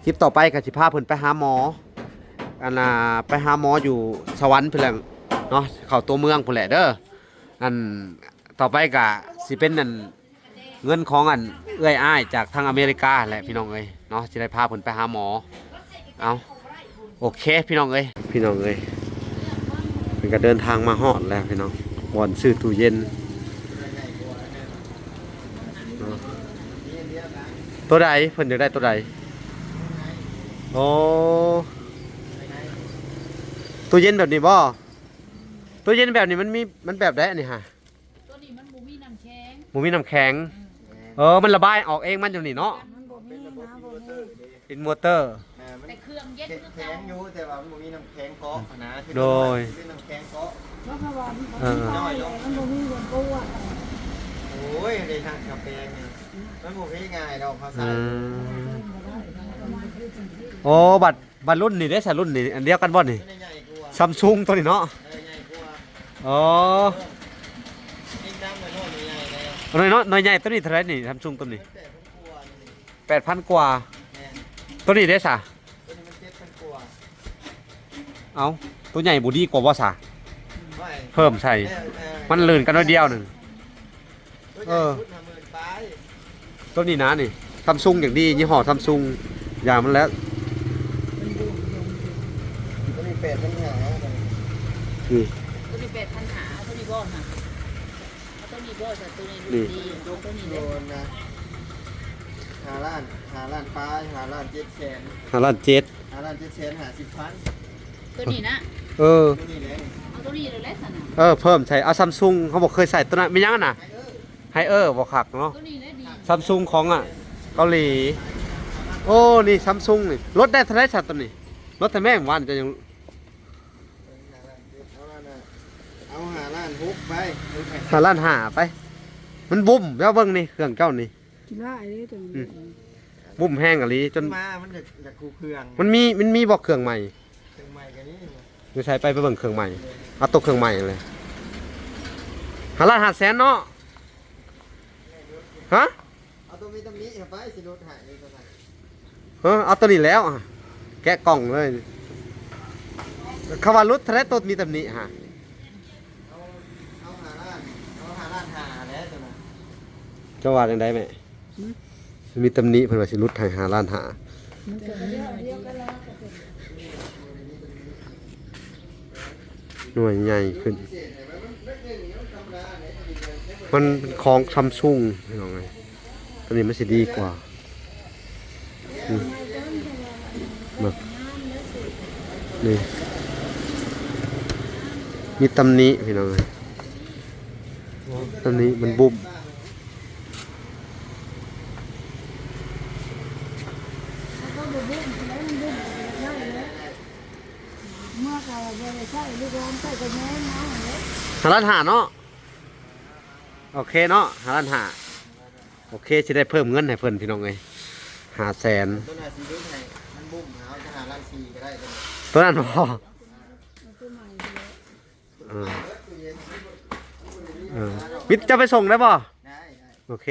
ຄລິບຕໍ່ໄປກະຊິພາເພິ່ນໄປຫາໝໍ ອັນນ່າ ໄປຫາໝໍຢູ່ສະຫວັນພຸ້ນແຫຼະເນາະ ເຂົ້າຕົວເມືອງພຸ້ນແຫຼະເດີ. ອັນຕໍ່ໄປກະຊິເປັນອັນເງິນຂອງອັນເອື້ອຍອ້າຍຈາກທາງອາເມລິກາແຫຼະພີ່ນ້ອງເອີຍເນາະ ຊິໄດ້ພາເພິ່ນໄປຫາໝໍ. ເອົາ ໂອເຄພີ່ນ້ອງເອີຍ ພີ່ນ້ອງເອີຍ ເພິ່ນກະເດີນທາງມາຮອດແລ້ວພີ່ນ້ອງ ບ່ອນຊື້ຕູ້ເຢັນເນາະ. ໂຕໃດ ເພິ່ນຢາກໄດ້ໂຕໃດ? ໂອ້ ຕູ້ເຢັນແບບນີ້ບໍ່? ຕູ້ເຢັນແບບນີ້ມັນມີ ມັນແບບໃດອັນນີ້ຫາ? ໂຕນີ້ມັນບໍ່ມີນ້ຳແຂງ ບໍ່ມີນ້ຳແຂງ ອືມ ເອີ ມັນລະບາຍອອກເອງມັນຢູ່ນີ້ເນາະ ມັນບໍ່ມີນະ ບໍ່ມີ ເປັນມໍເຕີ ອ່າ ມັນ ແຕ່ເຄື່ອງເຢັນຄືເກົ່າ ແຂງຢູ່ ແຕ່ວ່າມັນບໍ່ມີນ້ຳແຂງເກາະຫັ້ນນະ ຄື ໂດຍ ເປັນນ້ຳແຂງເກາະ ເອີ ມັນບໍ່ມີເລື່ອງກວດ ໂອ້ຍ ໄດ້ທັງກາແຟນີ້ ມັນບໍ່ເພງ່າຍດອກ ເຂົາໃສ່ ເອີ ໂອ້ ບັດ ບັດລຸ້ນນີ້ເດ້ຊະ ລຸ້ນນີ້ອັນດຽວກັນບໍ່ນີ້? ໂຕນີ້ໃຫຍ່ກວ່າ ຊຳຊຸງໂຕນີ້ເນາະ ເອີ ໃຫຍ່ກວ່າ ອໍ ນີ້ຕັ້ງໄວ້ໂລດໃຫຍ່ແລ້ວ ໜ້ອຍເນາະ ໜ້ອຍໃຫຍ່ໂຕນີ້ເທົ່າໃດນີ້ ຊຳຊຸງໂຕນີ້? ແປດພັນກວ່າ ແປດພັນກວ່າ ແມ່ນ ໂຕນີ້ເດ້ຊະ? ໂຕນີ້ມັນເຈັດພັນກວ່າ ເອົ້າ ໂຕໃຫຍ່ບໍ່ດີກວ່າບໍ່ຊະ? ໂອ້ຍ ເພີ່ມໃສ່ ເອີ ເອີ ມັນລື່ນກັນໜ້ອຍດຽວໜຶ່ງ ໂຕໃຫຍ່ ເອີ ພຸ້ນ ຫ້າໝື່ນປາຍ ໂຕນີ້ນະນີ້ ຊຳຊຸງຢ່າງດີ ຍີ່ຫໍ້ຊຳຊຸງ ຢ່າງມັນແຫຼະ ໂຕນີ້ແປດພັນຫ້າ ນີ້ ໂຕນີ້ແປດພັນຫ້າ ເອົາໂຕນີ້ບໍ່ນະ? ເອົາໂຕນີ້ບໍ່ຊະ? ໂຕນີ້ ນີ້ ໂຕນີ້ເດ້ ໂຕນະ ຫ້າລ້ານ ຫ້າລ້ານປາຍ ຫ້າລ້ານເຈັດແສນ ຫ້າລ້ານເຈັດ ຫ້າລ້ານເຈັດແສນຫ້າສິບພັນ ໂຕນີ້ນະ ເອີ ໂຕນີ້ແຫຼະ ເອົາໂຕນີ້ເລີຍແຫຼະຊັ້ນນະ ເອີ ເພີ່ມໃສ່ ເອົາຊຳຊຸງ ເຮົາບໍ່ເຄີຍໃຊ້ໂຕນັ້ນ ແມ່ນຫຍັງຫັ້ນນະ? ໄຮເອີ ບໍ່ຄັກເນາະ ໂຕນີ້ແຫຼະດີ ຊຳຊຸງຂອງ ອ່າ ເກົາຫຼີ ໂອ້ ນີ້ຊຳຊຸງນີ້ ລົດໄດ້ເທົ່າໃດຊະໂຕນີ້? ລົດແທ້ແມ່ ວານເຈົ້າຍັງ ເອົາຫ້າລ້ານຫົກໄປ ຫ້າລ້ານຫ້າໄປ ມັນບຸ້ມແລ້ວ ເບິ່ງນີ້ເຄື່ອງເຈົ້ານີ້ ຂີ້ລ້າຍເດ້ໂຕນີ້ ອືມ ບຸ້ມແຮງອີ່ຫຼີຈົນ ມາ ມັນຢາກ ຢາກຄູ່ເຄື່ອງ ມັນມີ ມັນມີບໍ່ເຄື່ອງໃໝ່? ເຄື່ອງໃໝ່ກະນີ້ ຢູ່ໃສ? ໄປ ໄປເບິ່ງເຄື່ອງໃໝ່ ເອົາໂຕເຄື່ອງໃໝ່ເລີຍ ຫ້າລ້ານຫ້າແສນເນາະ ຮະ? ຕົວມີຕຳໜິຫັ້ນໄປ ຊິຫຼຸດໃຫ້ຕົວນັ້ນ. ເອີ ເອົາຕົວນີ້ແລ້ວ ແກະກ່ອງເລີຍ. ເຂົາວ່າຫຼຸດເທົ່າໃດຕົວມີຕຳໜິຫະ? ເອົາ ເອົາຫ້າລ້ານ ເອົາຫ້າລ້ານຫ້າແຫຼະຕົວນັ້ນ. ເຈົ້າວ່າຈັ່ງໃດແມ່? ຫືມ? ມີຕຳໜິ ເພິ່ນວ່າຊິຫຼຸດໃຫ້ຫ້າລ້ານຫ້າ. ມັນກໍມີໜ້ອຍເດ. ໜ່ວຍໃຫຍ່ຂຶ້ນ. ມັນເປັນຂອງຊຳຊຸງ ພີ່ນ້ອງເອີຍ. ຕົວນີ້ມັນຊິດີກວ່າ. ອືມ ເບິ່ງ ນີ້ ມີຕຳໜິ ພີ່ນ້ອງເອີຍ. ຕຳໜິມັນບຸ້ມ. ເມື່ອກໍບໍ່ໄດ້ໃຊ້ ລູກຫຼານໃຊ້ກໍແຍງເອົາຫັ້ນແຫຼະ. ຫ້າລ້ານຫ້າເນາະ. ໂອເຄເນາະ ຫ້າລ້ານຫ້າ. ໂອເຄ ຊິໄດ້ເພີ່ມເງິນໃຫ້ເພິ່ນ ພີ່ນ້ອງເອີຍ ຫ້າແສນ. ຕົວນັ້ນຊິເຮັດໃຫ້ມັນບຸ້ມ ເອົາແຕ່ຫ້າລ້ານສີ່ກໍໄດ້. ຕົວນັ້ນບໍ່? ເອົາຕົວໃໝ່ພຸ້ນແຫຼະ. ເອີ ເອີ ວິດ ເຈົ້າໄປສົ່ງໄດ້ບໍ່? ໄດ້ ໄດ້. ໂອເຄ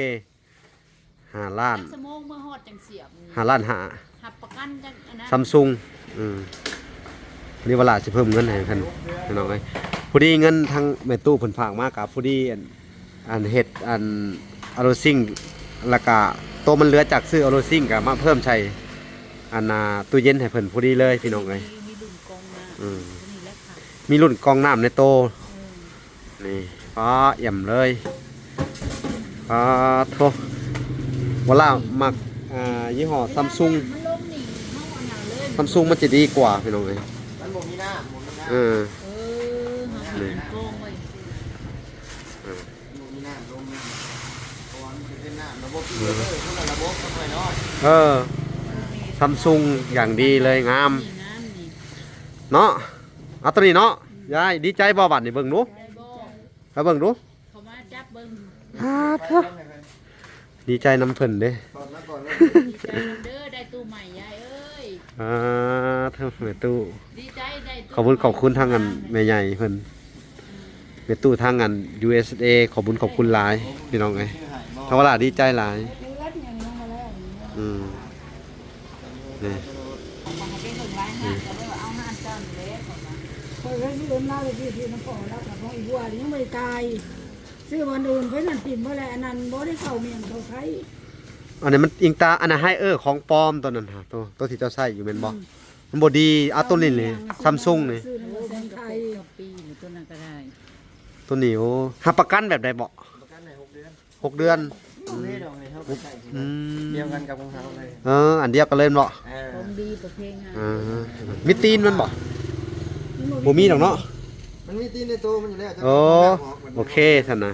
ຫ້າລ້ານ. ຈັກຊົ່ວໂມງເມືອຮອດຈັ່ງສຽບ? ຫ້າລ້ານຫ້າ. ຮັບປະກັນຈັກອັນນັ້ນ ຊຳຊຸງ. ອືມ ນີ້ວ່າຫຼ້າຊິເພີ່ມເງິນໃຫ້ເພິ່ນ ພີ່ນ້ອງເອີຍ. ພໍດີເງິນທາງແມ່ຕູ້ເພິ່ນຝາກມາ ກະພໍດີ ອັນ ອັນເຮັດ ອັນ ອາໂລຊິງ ແລ້ວກະໂຕມັນເຫຼືອຈາກຊື້ອາໂລຊິງ ກະມາເພີ່ມໃສ່ ອັນນ່າ ຕູ້ເຢັນໃຫ້ເພິ່ນພໍດີເລີຍ ພີ່ນ້ອງເອີຍ. ມີລຸ້ນກອງນ້ຳ ອືມ ຕົວນີ້ແຫຼະ ມີລຸ້ນກອງນ້ຳໃນໂຕ. ເອີ ນີ້ ຟ້າ ອຽມເລີຍ. ປາໂທ ວະລາມັກ ອ່າ ຍີ່ຫໍ້ຊຳຊຸງ. ມັນລົງນີ້ ເຮົາອັນນັ້ນເລີຍ ຊຳຊຸງມັນຈະດີກວ່າ ພີ່ນ້ອງເອີຍ. ມັນບໍ່ມີນ້ຳ ບໍ່ມີນ້ຳ. ເອີ ເອີ ເຮົາໃຫ້ມັນກອງໄວ້. ເອີ ມັນບໍ່ມີນ້ຳລົງ ເພາະວ່າມັນຈະເປັນນ້ຳລະບົບ ເອີ ຄົນລະລະບົບ ເອີ ຊຳຊຸງຢ່າງດີເລີຍ ງາມ ນີ້ ງາມນີ້ ເນາະ. ເອົາຕົວນີ້ເນາະ ອືມ ຍາຍ ດີໃຈບໍ່? ບາດນີ້ເບິ່ງດູ ໃຈບໍ່? ມາເບິ່ງດູ ເຂົ້າມາຈັບເບິ່ງ. ປາໂທ ດີໃຈນຳເພິ່ນເດ້. ດີໃຈນຳເດີ ໄດ້ຕູ້ໃໝ່ຍາຍເອີຍ. ປາໂທ ແມ່ຕູ້ ດີໃຈໄດ້ຕູ້. ຂອບຄຸນ ຂອບຄຸນທາງອັນແມ່ໃຫຍ່ເພິ່ນ ອືມ ແມ່ຕູ້ທາງອັນ ຢູເອສເອ ຂອບຄຸນ ຂອບຄຸນຫຼາຍ ພີ່ນ້ອງເອີຍ. ທາງວະລາດີໃຈຫຼາຍ. ອືມ ນີ້ ຂ້ອຍກໍຊິເອີ້ນລາວໄປຢູ່ທີ່ນຳພໍ່ລາວ ກັບນ້ອງອີບົວ ຍັງບໍ່ໄດ້ຕາຍ. ຊື້ບ່ອນອື່ນໄປນັ້ນ ຖິ້ມໄວ້ແລ້ວ ອັນນັ້ນບໍ່ໄດ້ເຂົ້າເມນເຂົ້າໄທ. ອັນນີ້ມັນອີງຕາ ອັນນັ້ນໄຮເອີຂອງປອມ ຕົວນັ້ນຫາ ຕົວ ຕົວທີ່ເຈົ້າໃຊ້ຢູ່ແມ່ນບໍ່? ອືມ ມັນບໍ່ດີ. ເອົາຕົວນີ້ນີ້ ຊຳຊຸງນີ້ ຊື້ນຳເມືອງໄທ ປີນີ້ ຕົວນັ້ນກໍໄດ້. ຕົວນີ້ ໂອ້ ຮັບປະກັນແບບໃດບໍ່? ປະກັນໃຫ້ຫົກເດືອນ. ຫົກເດືອນ. ອືມ ອືມ ດຽວກັນກັບຂອງເຮົາເລີຍ. ເອີ ອັນດຽວກັນເລີຍເນາະ. ເອີ ຂອງດີປະເພງານ. ເອີ ມີຕີນມັນບໍ່? ບໍ່ມີດອກເນາະ. ມັນມີຕີນໃນໂຕມັນຢູ່ແລ້ວ. ໂອ້ ໂອເຄຊັ້ນນະ.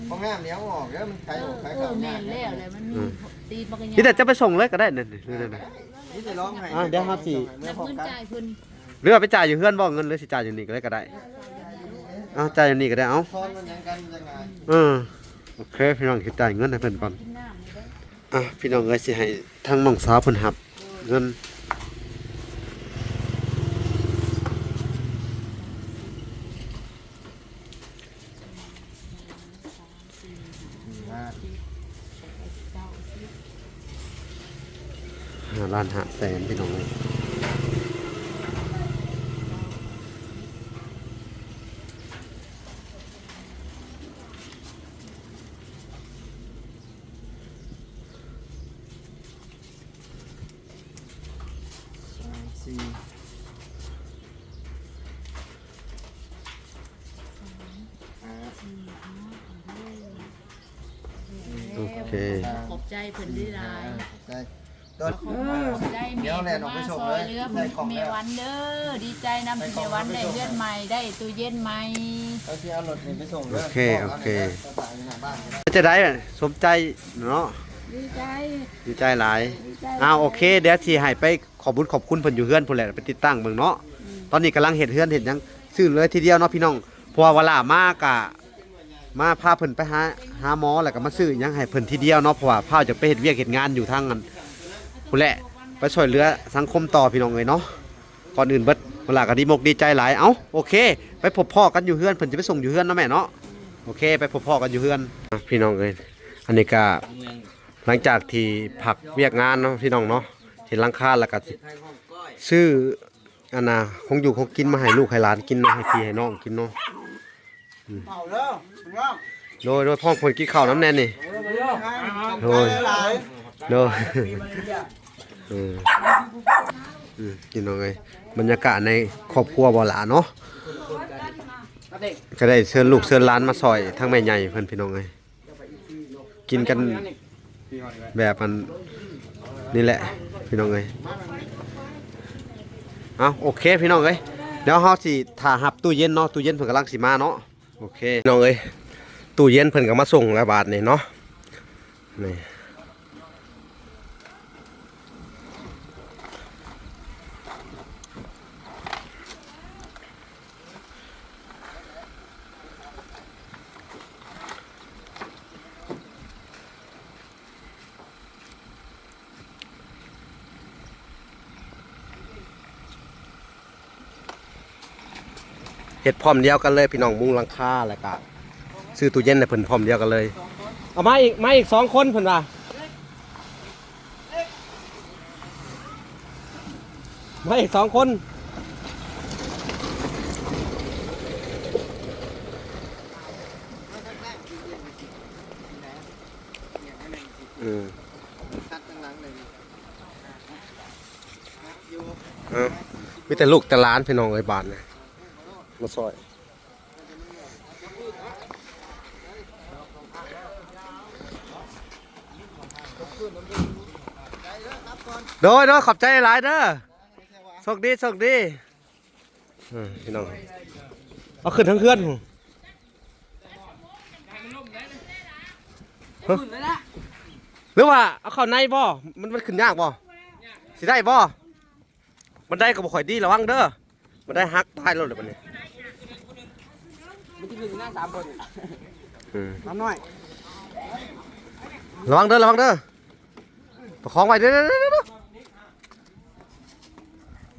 ຂອງງາມນີ້ເອົາອອກເດີ ມັນໄຂອອກໄຂເຂົ້າຍາກ. ເອີ ແມ່ນແລ້ວແຫຼະ ມັນມີ ອືມ ຕີນມັນກໍຍາກ. ນີ້ແຫຼະ ຈະໄປສົ່ງເລີຍກໍໄດ້ນັ້ນ. ເອີ ໄດ້ ນີ້ຊິລອງໃຫ້. ອ່າ ດຽວເຮົາຊິ ນັບເງິນຈ່າຍເພິ່ນ ຫຼືວ່າໄປຈ່າຍຢູ່ເຮືອນບໍ່? ເງິນ ຫຼືຊິຈ່າຍຢູ່ນີ້ກໍໄດ້ ກໍໄດ້. ເອົາ ຈ່າຍຢູ່ນີ້ກໍໄດ້. ເອົາ ທອນມັນຫຍັງກັນຈັ່ງໃດ? ເອີ ໂອເຄ ພີ່ນ້ອງ ຊິຈ່າຍເງິນໃຫ້ເພິ່ນກ່ອນ. ອ່ະ ພີ່ນ້ອງເອີຍ ຊິໃຫ້ທາງນ້ອງສາວເພິ່ນຮັບເງິນ. ຫ້າລ້ານຫ້າແສນ ພີ່ນ້ອງເອີຍ. ສາມ ສີ່ ໂອເຄ ຂອບໃຈເພິ່ນຫຼາຍໆ. ຂອບໃຈ ເອີ ຂອບໃຈແມ່ ດຽວແລ່ນອອກໄປສົ່ງເລີຍ. ມາຊ່ອຍເຫຼືອແມ່ວັນເດີ ດີໃຈນຳທີ່ແມ່ວັນໄດ້ເຮືອນໃໝ່ ໄດ້ຕູ້ເຢັນໃໝ່. ເຮົາຊິເອົາລົດນີ້ໄປສົ່ງເດີ. ໂອເຄ ໂອເຄ ຈະໄດ້ສົມໃຈເນາະ. ດີໃຈ ດີໃຈຫຼາຍ. ດີໃຈ. ອ້າວ ໂອເຄ ດຽວຊິໃຫ້ໄປ ຂອບບຸນຂອບຄຸນເພິ່ນຢູ່ເຮືອນພຸ້ນແຫຼະ ໄປຕິດຕັ້ງເບິ່ງເນາະ. ອືມ ຕອນນີ້ກຳລັງເຮັດເຮືອນເຮັດຫຍັງ ຊື້ເລີຍທີດຽວເນາະພີ່ນ້ອງ. ເພາະວ່າວະລາມາກະມາພາເພິ່ນໄປຫາ ຫາໝໍ ແລ້ວກະມາຊື້ຫຍັງໃຫ້ເພິ່ນທີດຽວເນາະ. ເພາະວ່າພາວຈະໄປເຮັດວຽກເຮັດງານຢູ່ທາງອັນພຸ້ນແຫຼະ ໄປຊ່ວຍເຫຼືອສັງຄົມຕໍ່ພີ່ນ້ອງເອີຍເນາະ. ກ່ອນອື່ນເບິດ ວະລາກະດີມົກດີໃຈຫຼາຍ. ເອົ້າ ໂອເຄ ໄປພົບພໍ້ກັນຢູ່ເຮືອນ ເພິ່ນຈະໄປສົ່ງຢູ່ເຮືອນເນາະແມ່ເນາະ. ໂອເຄ ໄປພົບພໍ້ກັນຢູ່ເຮືອນ. ອ່ະ ພີ່ນ້ອງເອີຍ ອັນນີ້ກະ ຫຼັງຈາກທີ່ພັກວຽກງານເນາະ ພີ່ນ້ອງເນາະ ເຫັນຫຼັງຄາແລ້ວກໍຊິຊື້ ອັນນ່າ ຂອງຢູ່ຂອງກິນມາໃຫ້ລູກໃຫ້ຫຼານກິນເນາະ ໃຫ້ພີ່ໃຫ້ນ້ອງກິນເນາະ. ອືມ ເອົາເດີ ໂດຍ ໂດຍ ພ້ອມເພິ່ນກິນເຂົ້ານຳແດ່ນີ້ ເອີ ໂດຍ ເອົາຫຼາຍ ໂດຍ ເອີ ອືມ ພີ່ນ້ອງເອີຍ ບັນຍາກາດໃນຄອບຄົວບໍ່ຫຼ້າເນາະ ກໍໄດ້ເຊີນລູກເຊີນຫຼານມາຊ່ອຍທາງແມ່ໃຫຍ່ເພິ່ນ ພີ່ນ້ອງເອີຍ. ກິນກັນແບບອັນນີ້ແຫຼະພີ່ນ້ອງເອີຍ. ເອົາ ໂອເຄພີ່ນ້ອງເອີຍ ດຽວເຮົາຊິຖ້າຮັບຕູ້ເຢັນເນາະ ຕູ້ເຢັນເພິ່ນກຳລັງຊິມາເນາະ. ໂອເຄພີ່ນ້ອງເອີຍ ຕູ້ເຢັນເພິ່ນກໍມາສົ່ງແລ້ວບາດນີ້ເນາະ ນີ້. ເຮັດພ້ອມດຽວກັນເລີຍພີ່ນ້ອງ ມຸງຫຼັງຄາ ແລ້ວກະຊື້ຕູ້ເຢັນໃຫ້ເພິ່ນພ້ອມດຽວກັນເລີຍ. ເອົາມາອີກ ມາອີກສອງຄົນເພິ່ນວ່າ. ມາອີກສອງຄົນ ເອີ ເອີ ມີແຕ່ລູກແຕ່ຫຼານພີ່ນ້ອງເອີຍ ບາດນີ້ມາຊ່ອຍ. ໂດຍ ໂດຍ ຂອບໃຈຫຼາຍເດີ ໂຊກດີ ໂຊກດີ. ເອີ ພີ່ນ້ອງ ເອົາຂຶ້ນທາງເຮືອນພຸ້ນ ຮະ ຫຼືວ່າເອົາເຂົ້າໃນບໍ່? ມັນ ມັນຂຶ້ນຍາກບໍ່? ຊິໄດ້ບໍ່? ບັນໄດກໍບໍ່ຄ່ອຍດີ ລະວັງເດີ ບັນໄດຫັກຕາຍໂລດເລີຍບັດນີ້. ມັນຊິຂຶ້ນນະສາມຄົນ ອືມ ນ້ອງນ້ອຍ ລະວັງເດີ ລະວັງເດີ ປະຄອງໄວ້ເດີ ເດີ ເດີ ເດີ.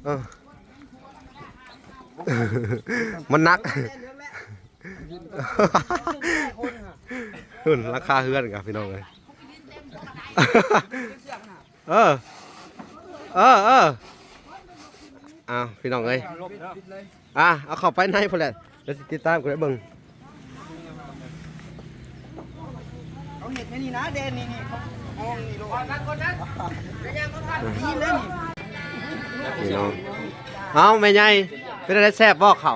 ເອີ ມັນໜັກ ພຸ້ນ ຫຼັງຄາເຮືອນກະພີ່ນ້ອງເອີຍ. ເອີ ເອີ ເອີ ອ້າວ ພີ່ນ້ອງເອີຍ ອ່າ ເອົາເຂົ້າໄປໃນພຸ້ນແຫຼະ ແລ້ວຊິຕິດຕາມກັນໄປເບິ່ງ. ເຂົາເຮັດແນວນີ້ນະ ແດນນີ້ ນີ້ ເຂົາເອົານີ້ໂລດ ນີ້ເລີຍນີ້ ພີ່ນ້ອງ. ເອົ້າ ແມ່ໃຫຍ່ ເປັນຈັ່ງໃດ ແຊບບໍ່ເຂົ້າ?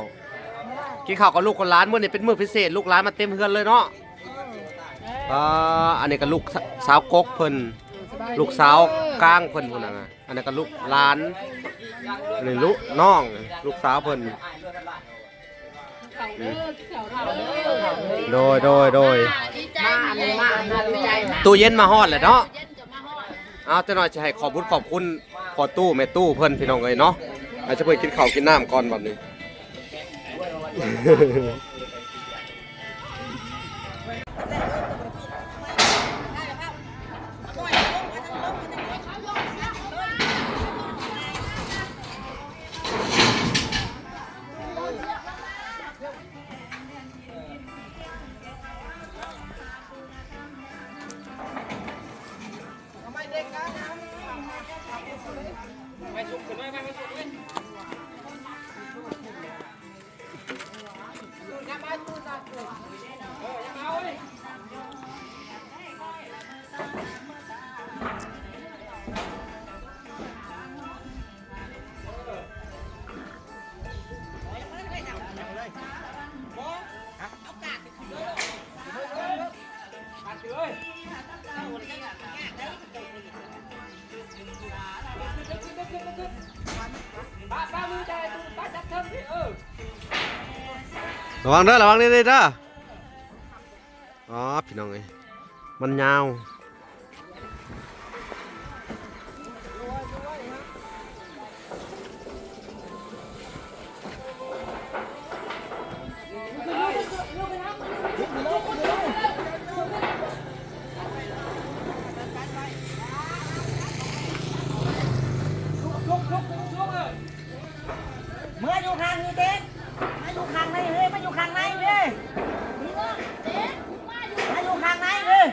ກິນເຂົ້າກັບລູກກັບຫຼານ ມື້ນີ້ເປັນມື້ພິເສດ ລູກຫຼານມາເຕັມເຮືອນເລີຍເນາະ. ອ່າ ອັນນີ້ກໍລູກສາວກົກເພິ່ນ ລູກສາວກາງເພິ່ນພຸ້ນນະ ອັນນັ້ນກໍລູກຫຼານ ອັນນີ້ລູກນ້ອງ ລູກສາວເພິ່ນ. ໂດຍ ໂດຍ ໂດຍ ຕູ້ເຢັນມາຮອດແລ້ວເນາະ. ເອົາ ຈັກໜ່ອຍຊິໃຫ້ຂອບບຸນຂອບຄຸນພໍ່ຕູ້ແມ່ຕູ້ເພິ່ນ ພີ່ນ້ອງເອີຍເນາະ ໃຫ້ເພິ່ນກິນເຂົ້າກິນນ້ຳກ່ອນບັດນີ້. ລະວັງເດີ ລະວັງດີໆເດີ. ອໍ ພີ່ນ້ອງເອີຍ ມັນຍາວ. ມາຢູ່ຂ້າງນີ້ເຕະ ມາຢູ່ຂ້າງໃນເອີຍ ມາຢູ່ຂ້າງໃນເອີຍ ມາຢູ່ຂ້າງໃນເອີຍ.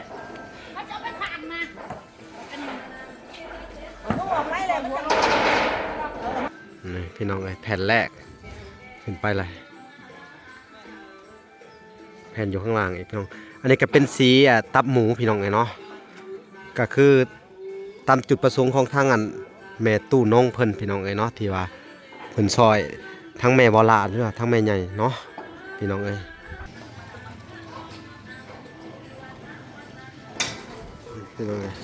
ພີ່ນ້ອງເອີຍ ແຜ່ນແລກຂຶ້ນໄປເລີຍ ແຜ່ນຢູ່ຂ້າງລ່າງອີກພີ່ນ້ອງ. ອັນນີ້ກໍເປັນສີ ອ່າ ຕັບໝູພີ່ນ້ອງເອີຍເນາະ ກໍຄືຕາມຈຸດປະສົງຂອງທາງອັນແມ່ຕູ້ນົງເພິ່ນພີ່ນ້ອງເອີຍເນາະ ທີ່ວ່າເພິ່ນຊ່ອຍທັງແມ່ບໍ່ຫຼ້າ ຫຼືວ່າທັງແມ່ໃຫຍ່ເນາະພີ່ນ້ອງເອີຍ. ພີ່ນ້ອງເອີຍ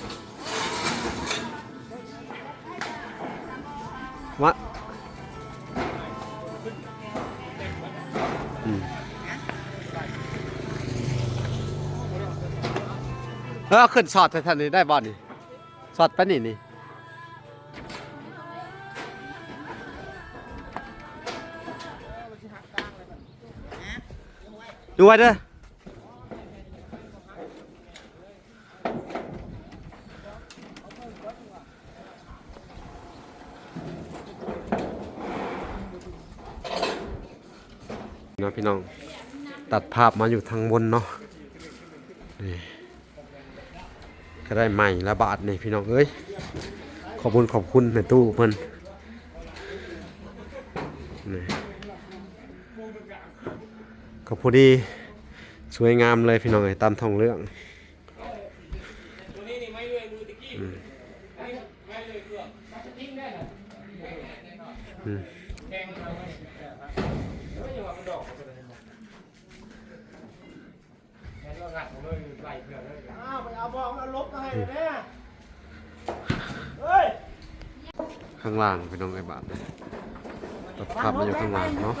ວະ ອືມ ເອີ ເອົາຂຶ້ນສອດໃສ່ທ່ານນີ້ໄດ້ບໍ່ນີ້? ສອດໄປນີ້ນີ້ ດູໄວ້ເດີ. ເນາະພີ່ນ້ອງ ຕັດພາບມາຢູ່ທາງບົນເນາະ ນີ້ ກໍໄດ້ໃໝ່ລະບາດນີ້ພີ່ນ້ອງເອີຍ. ຂອບຄຸນຂອບຄຸນແມ່ຕູ້ເພິ່ນ ນີ້ ກໍພໍດີສວຍງາມເລີຍພີ່ນ້ອງເອີຍ ຕາມທ້ອງເລື່ອງ. ອືມ ອືມ ອ້າວ ໄປເອົາບອກມັນເອົາລົບມາໃຫ້ແດ່ ເອີຍ. ຂ້າງລ່າງພີ່ນ້ອງເອີຍ ບາດນີ້ ຕັດພາບມາຢູ່ຂ້າງລ່າງເນາະ.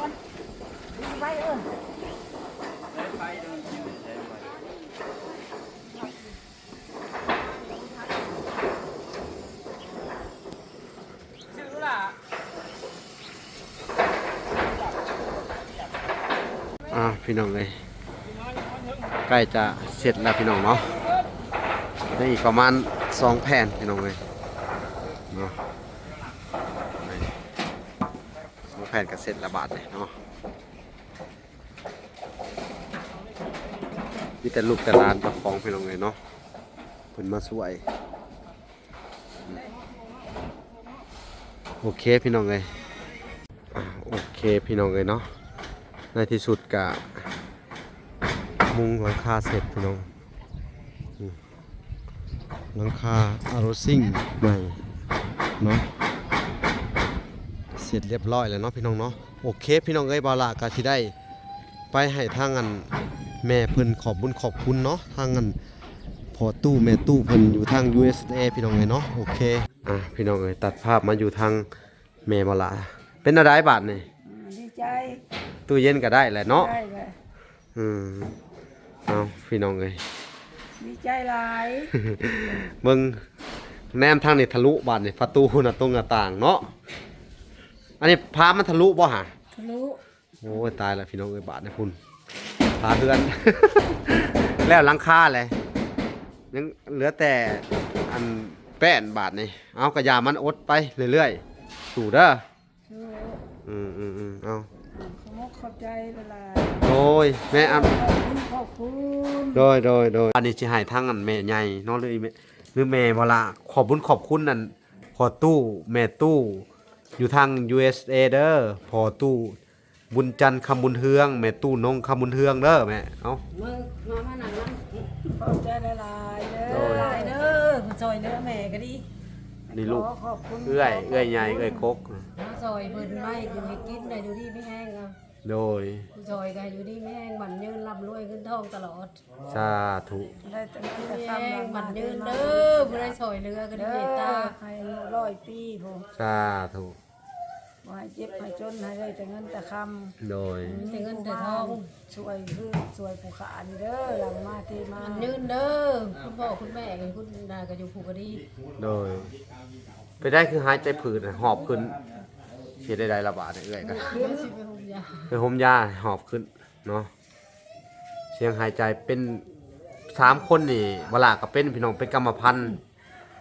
ອ່າ ພີ່ນ້ອງເອີຍ ໃກ້ຈະເສັດແລ້ວພີ່ນ້ອງເນາະ ຍັງອີກປະມານສອງແຜ່ນພີ່ນ້ອງເອີຍເນາະ. ສອງແຜ່ນກໍເສັດລະບາດນີ້ເນາະ ມີແຕ່ລູກແຕ່ຫຼານເຈົ້າຂອງພີ່ນ້ອງເອີຍເນາະ ເພິ່ນມາຊ່ວຍ. ໂອເຄພີ່ນ້ອງເອີຍ ອ່າ ໂອເຄພີ່ນ້ອງເອີຍເນາະ ໃນທີ່ສຸດກະມຸງຫຼັງຄາເສັດພີ່ນ້ອງ ອືມ ຫຼັງຄາອາໂຣຊິງໃໝ່ເນາະ ເສັດລຽບຮ້ອຍແລ້ວເນາະພີ່ນ້ອງເນາະ. ໂອເຄພີ່ນ້ອງເອີຍ ບ່າວຫຼ້າກໍຊິໄດ້ໄປໃຫ້ທາງອັນແມ່ເພິ່ນຂອບບຸນຂອບຄຸນເນາະ ທາງອັນພໍ່ຕູ້ແມ່ຕູ້ເພິ່ນຢູ່ທາງ ຢູເອສເອ ພີ່ນ້ອງເອີຍເນາະ. ໂອເຄ ອ່າ ພີ່ນ້ອງເອີຍ ຕັດພາບມາຢູ່ທາງແມ່ບ່າວຫຼ້າ ເປັນແນວໃດບາດນີ້? ອ່າ ດີໃຈ ຕູ້ເຢັນກໍໄດ້ແຫຼະເນາະ ໄດ້ແຫຼະ. ອືມ ເອົາ ພີ່ນ້ອງເອີຍ ດີໃຈຫຼາຍ ເບິ່ງແນມທາງນີ້ທະລຸບາດນີ້ ປະຕູ ໜ້າຕົງໜ້າຕ່າງເນາະ. ອັນນີ້ຝາມັນທະລຸບໍ່ຫະ? ທະລຸ. ໂອ້ຍ ຕາຍລະພີ່ນ້ອງເອີຍ ບາດນີ້ພຸ້ນ ຝາເຮືອນ ແລ້ວຫຼັງຄາແຫຼະ ຍັງເຫຼືອແຕ່ອັນແປ້ນບາດນີ້. ເອົາ ກະຢ່າມັນ ອົດໄປເລື້ອຍໆ ສູ້ເດີ. ເອີ ອືມໆໆ ເອົາ ຂອບອົກຂອບໃຈຫຼາຍໆ ໂດຍ ແມ່ ອັນ ຂອບຄຸນ ຂອບຄຸນ ໂດຍໆໆ. ອັນນີ້ຊິໃຫ້ທາງອັນແມ່ໃຫຍ່ເນາະ ຫຼືແມ່ ຫຼືແມ່ບໍ່ລະ ຂອບບຸນຂອບຄຸນອັນພໍ່ຕູ້ແມ່ຕູ້ຢູ່ທາງ ຢູເອສເອ ເດີ ພໍ່ຕູ້ບຸນຈັນ ຄຳບຸນເຮືອງ ແມ່ຕູ້ນົງ ຄຳບຸນເຮືອງເດີແມ່. ເອົາ ມາ ມາ ມານັ່ງນຳ ຂອບໃຈຫຼາຍໆເດີ ໂດຍ ຫຼາຍເດີ ຜູ້ຊ່ອຍເຫຼືອແມ່ກໍດີ. ນີ້ລູກ ຂອບ ຂອບຄຸນ ເອື້ອຍ ເອື້ອຍໃຫຍ່ ເອື້ອຍກົກ ມາຊ່ອຍເພິ່ນໄວ້ຢູ່ໃຫ້ກິນ ໃຫ້ຢູ່ດີມີແຮງເນາະ ໂດຍ ຜູ້ຊ່ອຍກໍໃຫ້ຢູ່ດີມີແຮງ ໝັ້ນຍືນ ລ່ຳລວຍເງິນທອງຕະຫຼອດ ສາທຸ ໄດ້ແຕ່ເງິນແຕ່ຄຳ ມີແຮງ ໝັ້ນຍືນເດີ ຜູ້ໃດຊ່ອຍເຫຼືອກໍດີເມດຕາ ໃຫ້ອາຍຸຮ້ອຍປີພຸ້ນ ສາທຸ ບໍ່ໃຫ້ເຈັບໃຫ້ຈົນ ໃຫ້ໄດ້ແຕ່ເງິນແຕ່ຄຳ ໂດຍ ມີແຕ່ເງິນແຕ່ທອງ ຊ່ວຍຄືຊ່ວຍຜູ້ຂ້ານີ້ເດີ ຫຼັງມາເທມາ ໝັ້ນຍືນເດີ ຄຸນພໍ່ຄຸນແມ່ ຄຸນນາກໍຢູ່ຜູ້ກໍດີ ໂດຍ. ເປັນໄດ ຄືຫາຍໃຈຜືດຫອບຂຶ້ນ ເຮັດໄດ້ໃດລະບາດນີ້ ເອື້ອຍກໍ ຊິໄປຫົມຢາ ໄປຫົມຢາໃຫ້ຫອບຂຶ້ນເນາະ. ສຽງຫາຍໃຈເປັນ ສາມຄົນນີ້ ວະລາກໍເປັນ ພີ່ນ້ອງ ເປັນກຳມະພັນ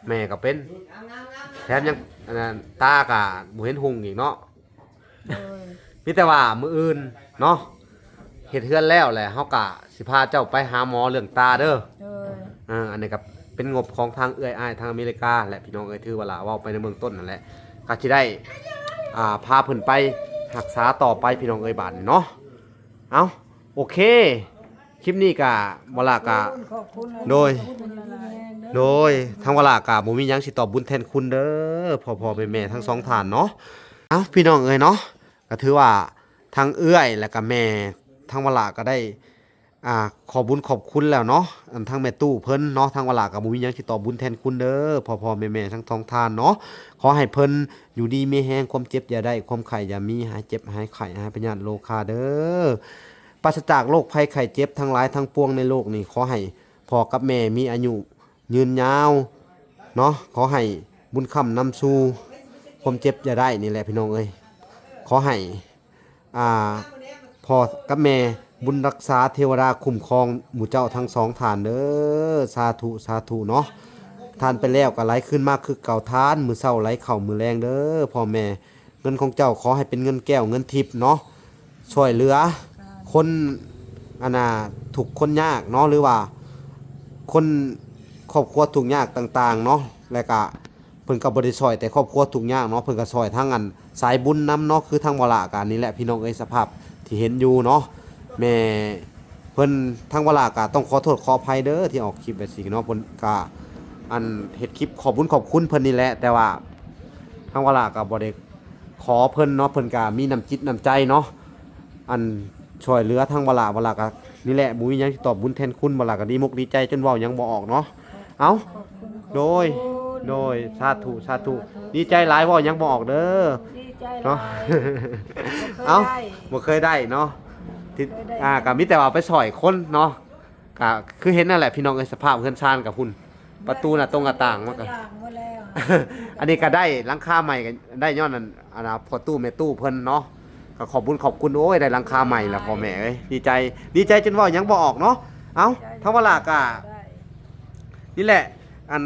ແມ່ກໍເປັນ ແຖມຍັງ ອັນນັ້ນ ຕາກໍບໍ່ເຫັນຮຸ່ງອີກເນາະ. ໂດຍ ມີແຕ່ວ່າມື້ອື່ນເນາະ ເຮັດເຮືອນແລ້ວແຫຼະ ເຮົາກະຊິພາເຈົ້າໄປຫາໝໍເລື່ອງຕາເດີ. ໂດຍ ເອີ ອັນນີ້ກໍເປັນງົບຂອງທາງເອື້ອຍອ້າຍທາງອາເມລິກາແຫຼະ ພີ່ນ້ອງເອີຍ ຖືວ່າລະເວົ້າໄປໃນເບື້ອງຕົ້ນນັ້ນແຫຼະ ກໍຊິໄດ້ ອ່າ ພາເພິ່ນໄປຮັກສາຕໍ່ໄປ ພີ່ນ້ອງເອີຍ ບາດນີ້ເນາະ. ເອົ້າ ໂອເຄ ຄລິບນີ້ກະ ເວາະຫຼ້າກະ ໂດຍ ໂດຍ ທາງເວາະຫຼ້າກະບໍ່ມີຫຍັງຊິຕອບບຸນແທນຄຸນເດີ ພໍ່ໆແມ່ໆທັງສອງທ່ານເນາະ. ເອົ້າ ພີ່ນ້ອງເອີຍເນາະ ກະຖືວ່າທາງເອື້ອຍ ແລະກະແມ່ ທາງເວາະຫຼ້າກະໄດ້ ອ່າ ຂໍບຸນຂອບຄຸນແລ້ວເນາະ ອັນທາງແມ່ຕູ້ເພິ່ນເນາະ. ທາງວາລາກໍບໍ່ມີຫຍັງຊິຕອບບຸນແທນຄຸນເດີ ພໍ່ໆແມ່ໆທັງສອງທ່ານເນາະ. ຂໍໃຫ້ເພິ່ນຢູ່ດີມີແຮງ ຄວາມເຈັບຢ່າໄດ້ ຄວາມໄຂ້ຢ່າມີ ຫາຍເຈັບຫາຍໄຂ້ ຫາຍພະຍາດໂລຄາເດີ. ປາສະຈາກໂລກໄພໄຂ້ເຈັບທັງຫຼາຍທັງປວງໃນໂລກນີ້ ຂໍໃຫ້ພໍ່ກັບແມ່ມີອາຍຸ ຍືນຍາວເນາະ. ຂໍໃຫ້ບຸນຄ້ຳນຳສູ່ ຄວາມເຈັບຢ່າໄດ້ນີ້ແຫຼະ ພີ່ນ້ອງເອີຍ. ຂໍໃຫ້ ອ່າ ພໍ່ກັບແມ່ ບຸນຮັກສາ ເທວະດາຄຸ້ມຄອງໝູ່ເຈົ້າທັງສອງທ່ານເດີ. ສາທຸ ສາທຸເນາະ. ທານໄປແລ້ວກໍໄຫຼຄືນມາຄືເກົ່າທານ ມື້ເຊົ້າໄຫຼເຂົ້າມື້ແລງເດີ ພໍ່ແມ່. ເງິນຂອງເຈົ້າຂໍໃຫ້ເປັນເງິນແກ້ວເງິນທິບເນາະ ຊ່ວຍເຫຼືອຄົນ ອັນນ່າ ທຸກຄົນຍາກເນາະ ຫຼືວ່າຄົນຄອບຄົວທຸກຍາກຕ່າງໆເນາະ. ແລະກະເພິ່ນກໍບໍ່ໄດ້ຊ່ອຍແຕ່ຄອບຄົວທຸກຍາກເນາະ ເພິ່ນກໍຊ່ອຍທັງ ອັນ ສາຍບຸນນຳເນາະ ຄືທາງວາລາກະນີ້ແຫຼະ ພີ່ນ້ອງເອີຍ. ສະພາບທີ່ເຫັນຢູ່ເນາະ ແມ່ເພິ່ນ ທາງວາລາກະຕ້ອງຂໍໂທດຂໍອະໄພເດີ ທີ່ອອກຄລິບແບບຊີ້ເນາະ. ເພິ່ນກະ ອັນ ເຮັດຄລິບຂອບບຸນຂອບຄຸນເພິ່ນນີ້ແຫຼະ ແຕ່ວ່າທາງວາລາກະບໍ່ໄດ້ ຂໍເພິ່ນເນາະ ເພິ່ນກະມີນ້ຳຈິດນ້ຳໃຈເນາະ ອັນ ຊ່ວຍເຫຼືອທາງວາລາ. ວາລາກະນີ້ແຫຼະ ບໍ່ມີຫຍັງຊິຕອບບຸນແທນຄຸນ ວາລາກະດີມົກດີໃຈຈົນເວົ້າຫຍັງບໍ່ອອກເນາະ. ເອົ້າ ໂດຍ ໂດຍ ສາທຸ ສາທຸ ດີໃຈຫຼາຍ ເວົ້າຫຍັງບໍ່ອອກເດີ ດີໃຈຫຼາຍ ເນາະ. ເອົ້າ ບໍ່ເຄີຍໄດ້ເນາະ ທີ່ ບໍ່ເຄີຍໄດ້ ອ່າ ກະມີແຕ່ວ່າໄປຊ່ອຍຄົນເນາະ. ກະຄືເຫັນນັ້ນແຫຼະ ພີ່ນ້ອງເອີຍ ສະພາບເຮືອນຊານກະພຸ້ນ ປະຕູໜ້າຕົງໜ້າຕ່າງມັນກະ ອັນນີ້ກະໄດ້ຫຼັງຄາໃໝ່ ກະໄດ້ຍ້ອນອັນ ອັນນ່າ ພໍ່ຕູ້ແມ່ຕູ້ເພິ່ນເນາະ. ກະຂອບບຸນຂອບຄຸນ ໂອ້ຍ ໄດ້ຫຼັງຄາໃໝ່ລະ ພໍ່ແມ່ເອີຍ ດີໃຈ ດີໃຈຈົນເວົ້າຫຍັງບໍ່ອອກເນາະ. ເອົ້າ ທາງວາລາກະ ນີ້ແຫຼະ ອັນ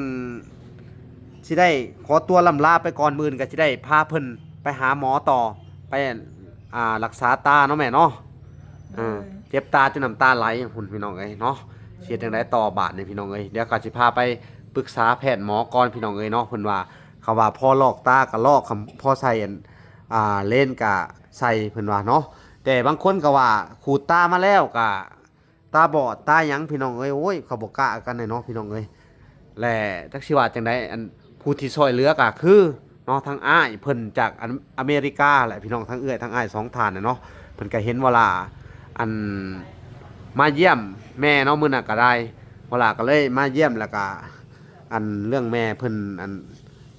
ຊິໄດ້ຂໍຕົວລ່ຳລາໄປກ່ອນ ມື້ອື່ນກະຊິໄດ້ພາເພິ່ນໄປຫາໝໍຕໍ່ ໄປ ອ່າ ລັກສາຕາເນາະແມ່ເນາະ. ເອີ ເຈັບຕາຈົນນ້ຳຕາໄຫຼພຸ້ນ ພີ່ນ້ອງເອີຍເນາະ. ຊິເຮັດຈັ່ງໃດຕໍ່ບາດນີ້ ພີ່ນ້ອງເອີຍ? ດຽວກໍຊິພາໄປປຶກສາແພດໝໍກ່ອນ ພີ່ນ້ອງເອີຍເນາະ. ເພິ່ນວ່າ ຄຳວ່າພໍລອກຕາກໍລອກ ຄຳ ພໍໃສ່ ອັນ ອ່າ ເລນກໍໃສ່ ເພິ່ນວ່າເນາະ. ແຕ່ບາງຄົນກໍວ່າຂູດຕາມາແລ້ວກໍ ຕາບອດຕາຫຍັງ ພີ່ນ້ອງເອີຍ. ໂອ້ຍ ເຂົາບໍ່ກ້າກັນແນ່ເນາະ ພີ່ນ້ອງເອີຍ. ແລະ ຈັກຊິວ່າຈັ່ງໃດ ອັນ ຜູ້ທີ່ຊ່ອຍເຫຼືອກໍຄືເນາະ ທາງອ້າຍເພິ່ນຈາກ ອັນ ອາເມລິກາແຫຼະ ພີ່ນ້ອງ. ທັງເອື້ອຍທັງອ້າຍສອງທ່ານນະເນາະ ເພິ່ນກໍເຫັນວ່າລະ ອັນ ມາຢ້ຽມແມ່ເນາະ ມື້ນັ້ນກໍໄດ້ ວ່າລະກໍເລີຍມາຢ້ຽມ ແລ້ວກໍ ອັນ ເລື່ອງແມ່ເພິ່ນ ອັນ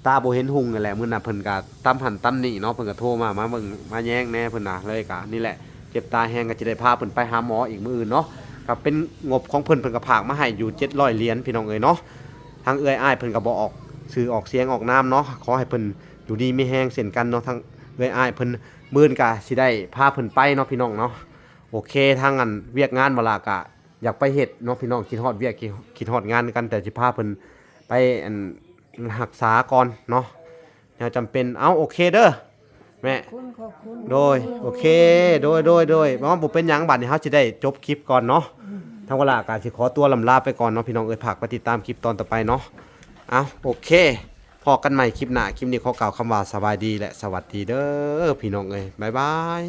ຕາບໍ່ເຫັນຮຸ່ງຫັ້ນແຫຼະ. ມື້ນັ້ນເພິ່ນກະຕຳຫັ້ນຕຳນີ້ເນາະ ເພິ່ນກະໂທມາ ມາເບິ່ງມາແຍງແດ່ ເພິ່ນນະ. ເລີຍກະນີ້ແຫຼະ ເຈັບຕາແຮງ ກະຊິໄດ້ພາເພິ່ນໄປຫາໝໍອີກມື້ອື່ນເນາະ. ກະເປັນງົບຂອງເພິ່ນ ເພິ່ນກະຝາກມາໃຫ້ຢູ່ເຈັດຮ້ອຍຫຼຽນ ພີ່ນ້ອງເອີຍເນາະ. ທາງເອື້ອຍອ້າຍເພິ່ນກະບໍ່ອອກຊື່ອອກສຽງອອກນາມເນາະ. ຂໍໃຫ້ເພິ່ນຢູ່ດີມີແຮງເຊັ່ນກັນເນາະ ທາງເອື້ອຍອ້າຍເພິ່ນ. ມື້ອື່ນກະຊິໄດ້ພາເພິ່ນໄປເນາະ ພີ່ນ້ອງເນາະ. ໂອເຄ ທາງ ອັນ ວຽກງານ ວາລະກະຢາກໄປເຮັດເນາະ ພີ່ນ້ອງ. ຄິດຮອດວຽກ ຄິດ ຄິດຮອດງານກັນ ແຕ່ຊິພາເພິ່ນໄປ ອັນ ຮັກສາກ່ອນເນາະ ແນວຈຳເປັນ. ເອົ້າ ໂອເຄເດີແມ່ ຂອບຄຸນ ຂອບຄຸນ ໂດຍ ໂອເຄ ໂດຍ ໂດຍ ໂດຍ. ບໍ່ເປັນຫຍັງ ບາດນີ້ເຮົາຊິໄດ້ຈົບຄລິບກ່ອນເນາະ. ອືມ ທາງວາລະກະຊິຂໍຕົວລ່ຳລາໄປກ່ອນເນາະ ພີ່ນ້ອງເອີຍ. ຝາກໄປຕິດຕາມຄລິບຕອນຕໍ່ໄປເນາະ. ເອົ້າ ໂອເຄ ພໍ້ກັນໃໝ່ຄລິບໜ້າ. ຄລິບນີ້ຂໍກ່າວຄຳວ່າສະບາຍດີ ແລະ ສະຫວັດດີເດີ ພີ່ນ້ອງເອີຍ. ບາຍບາຍ.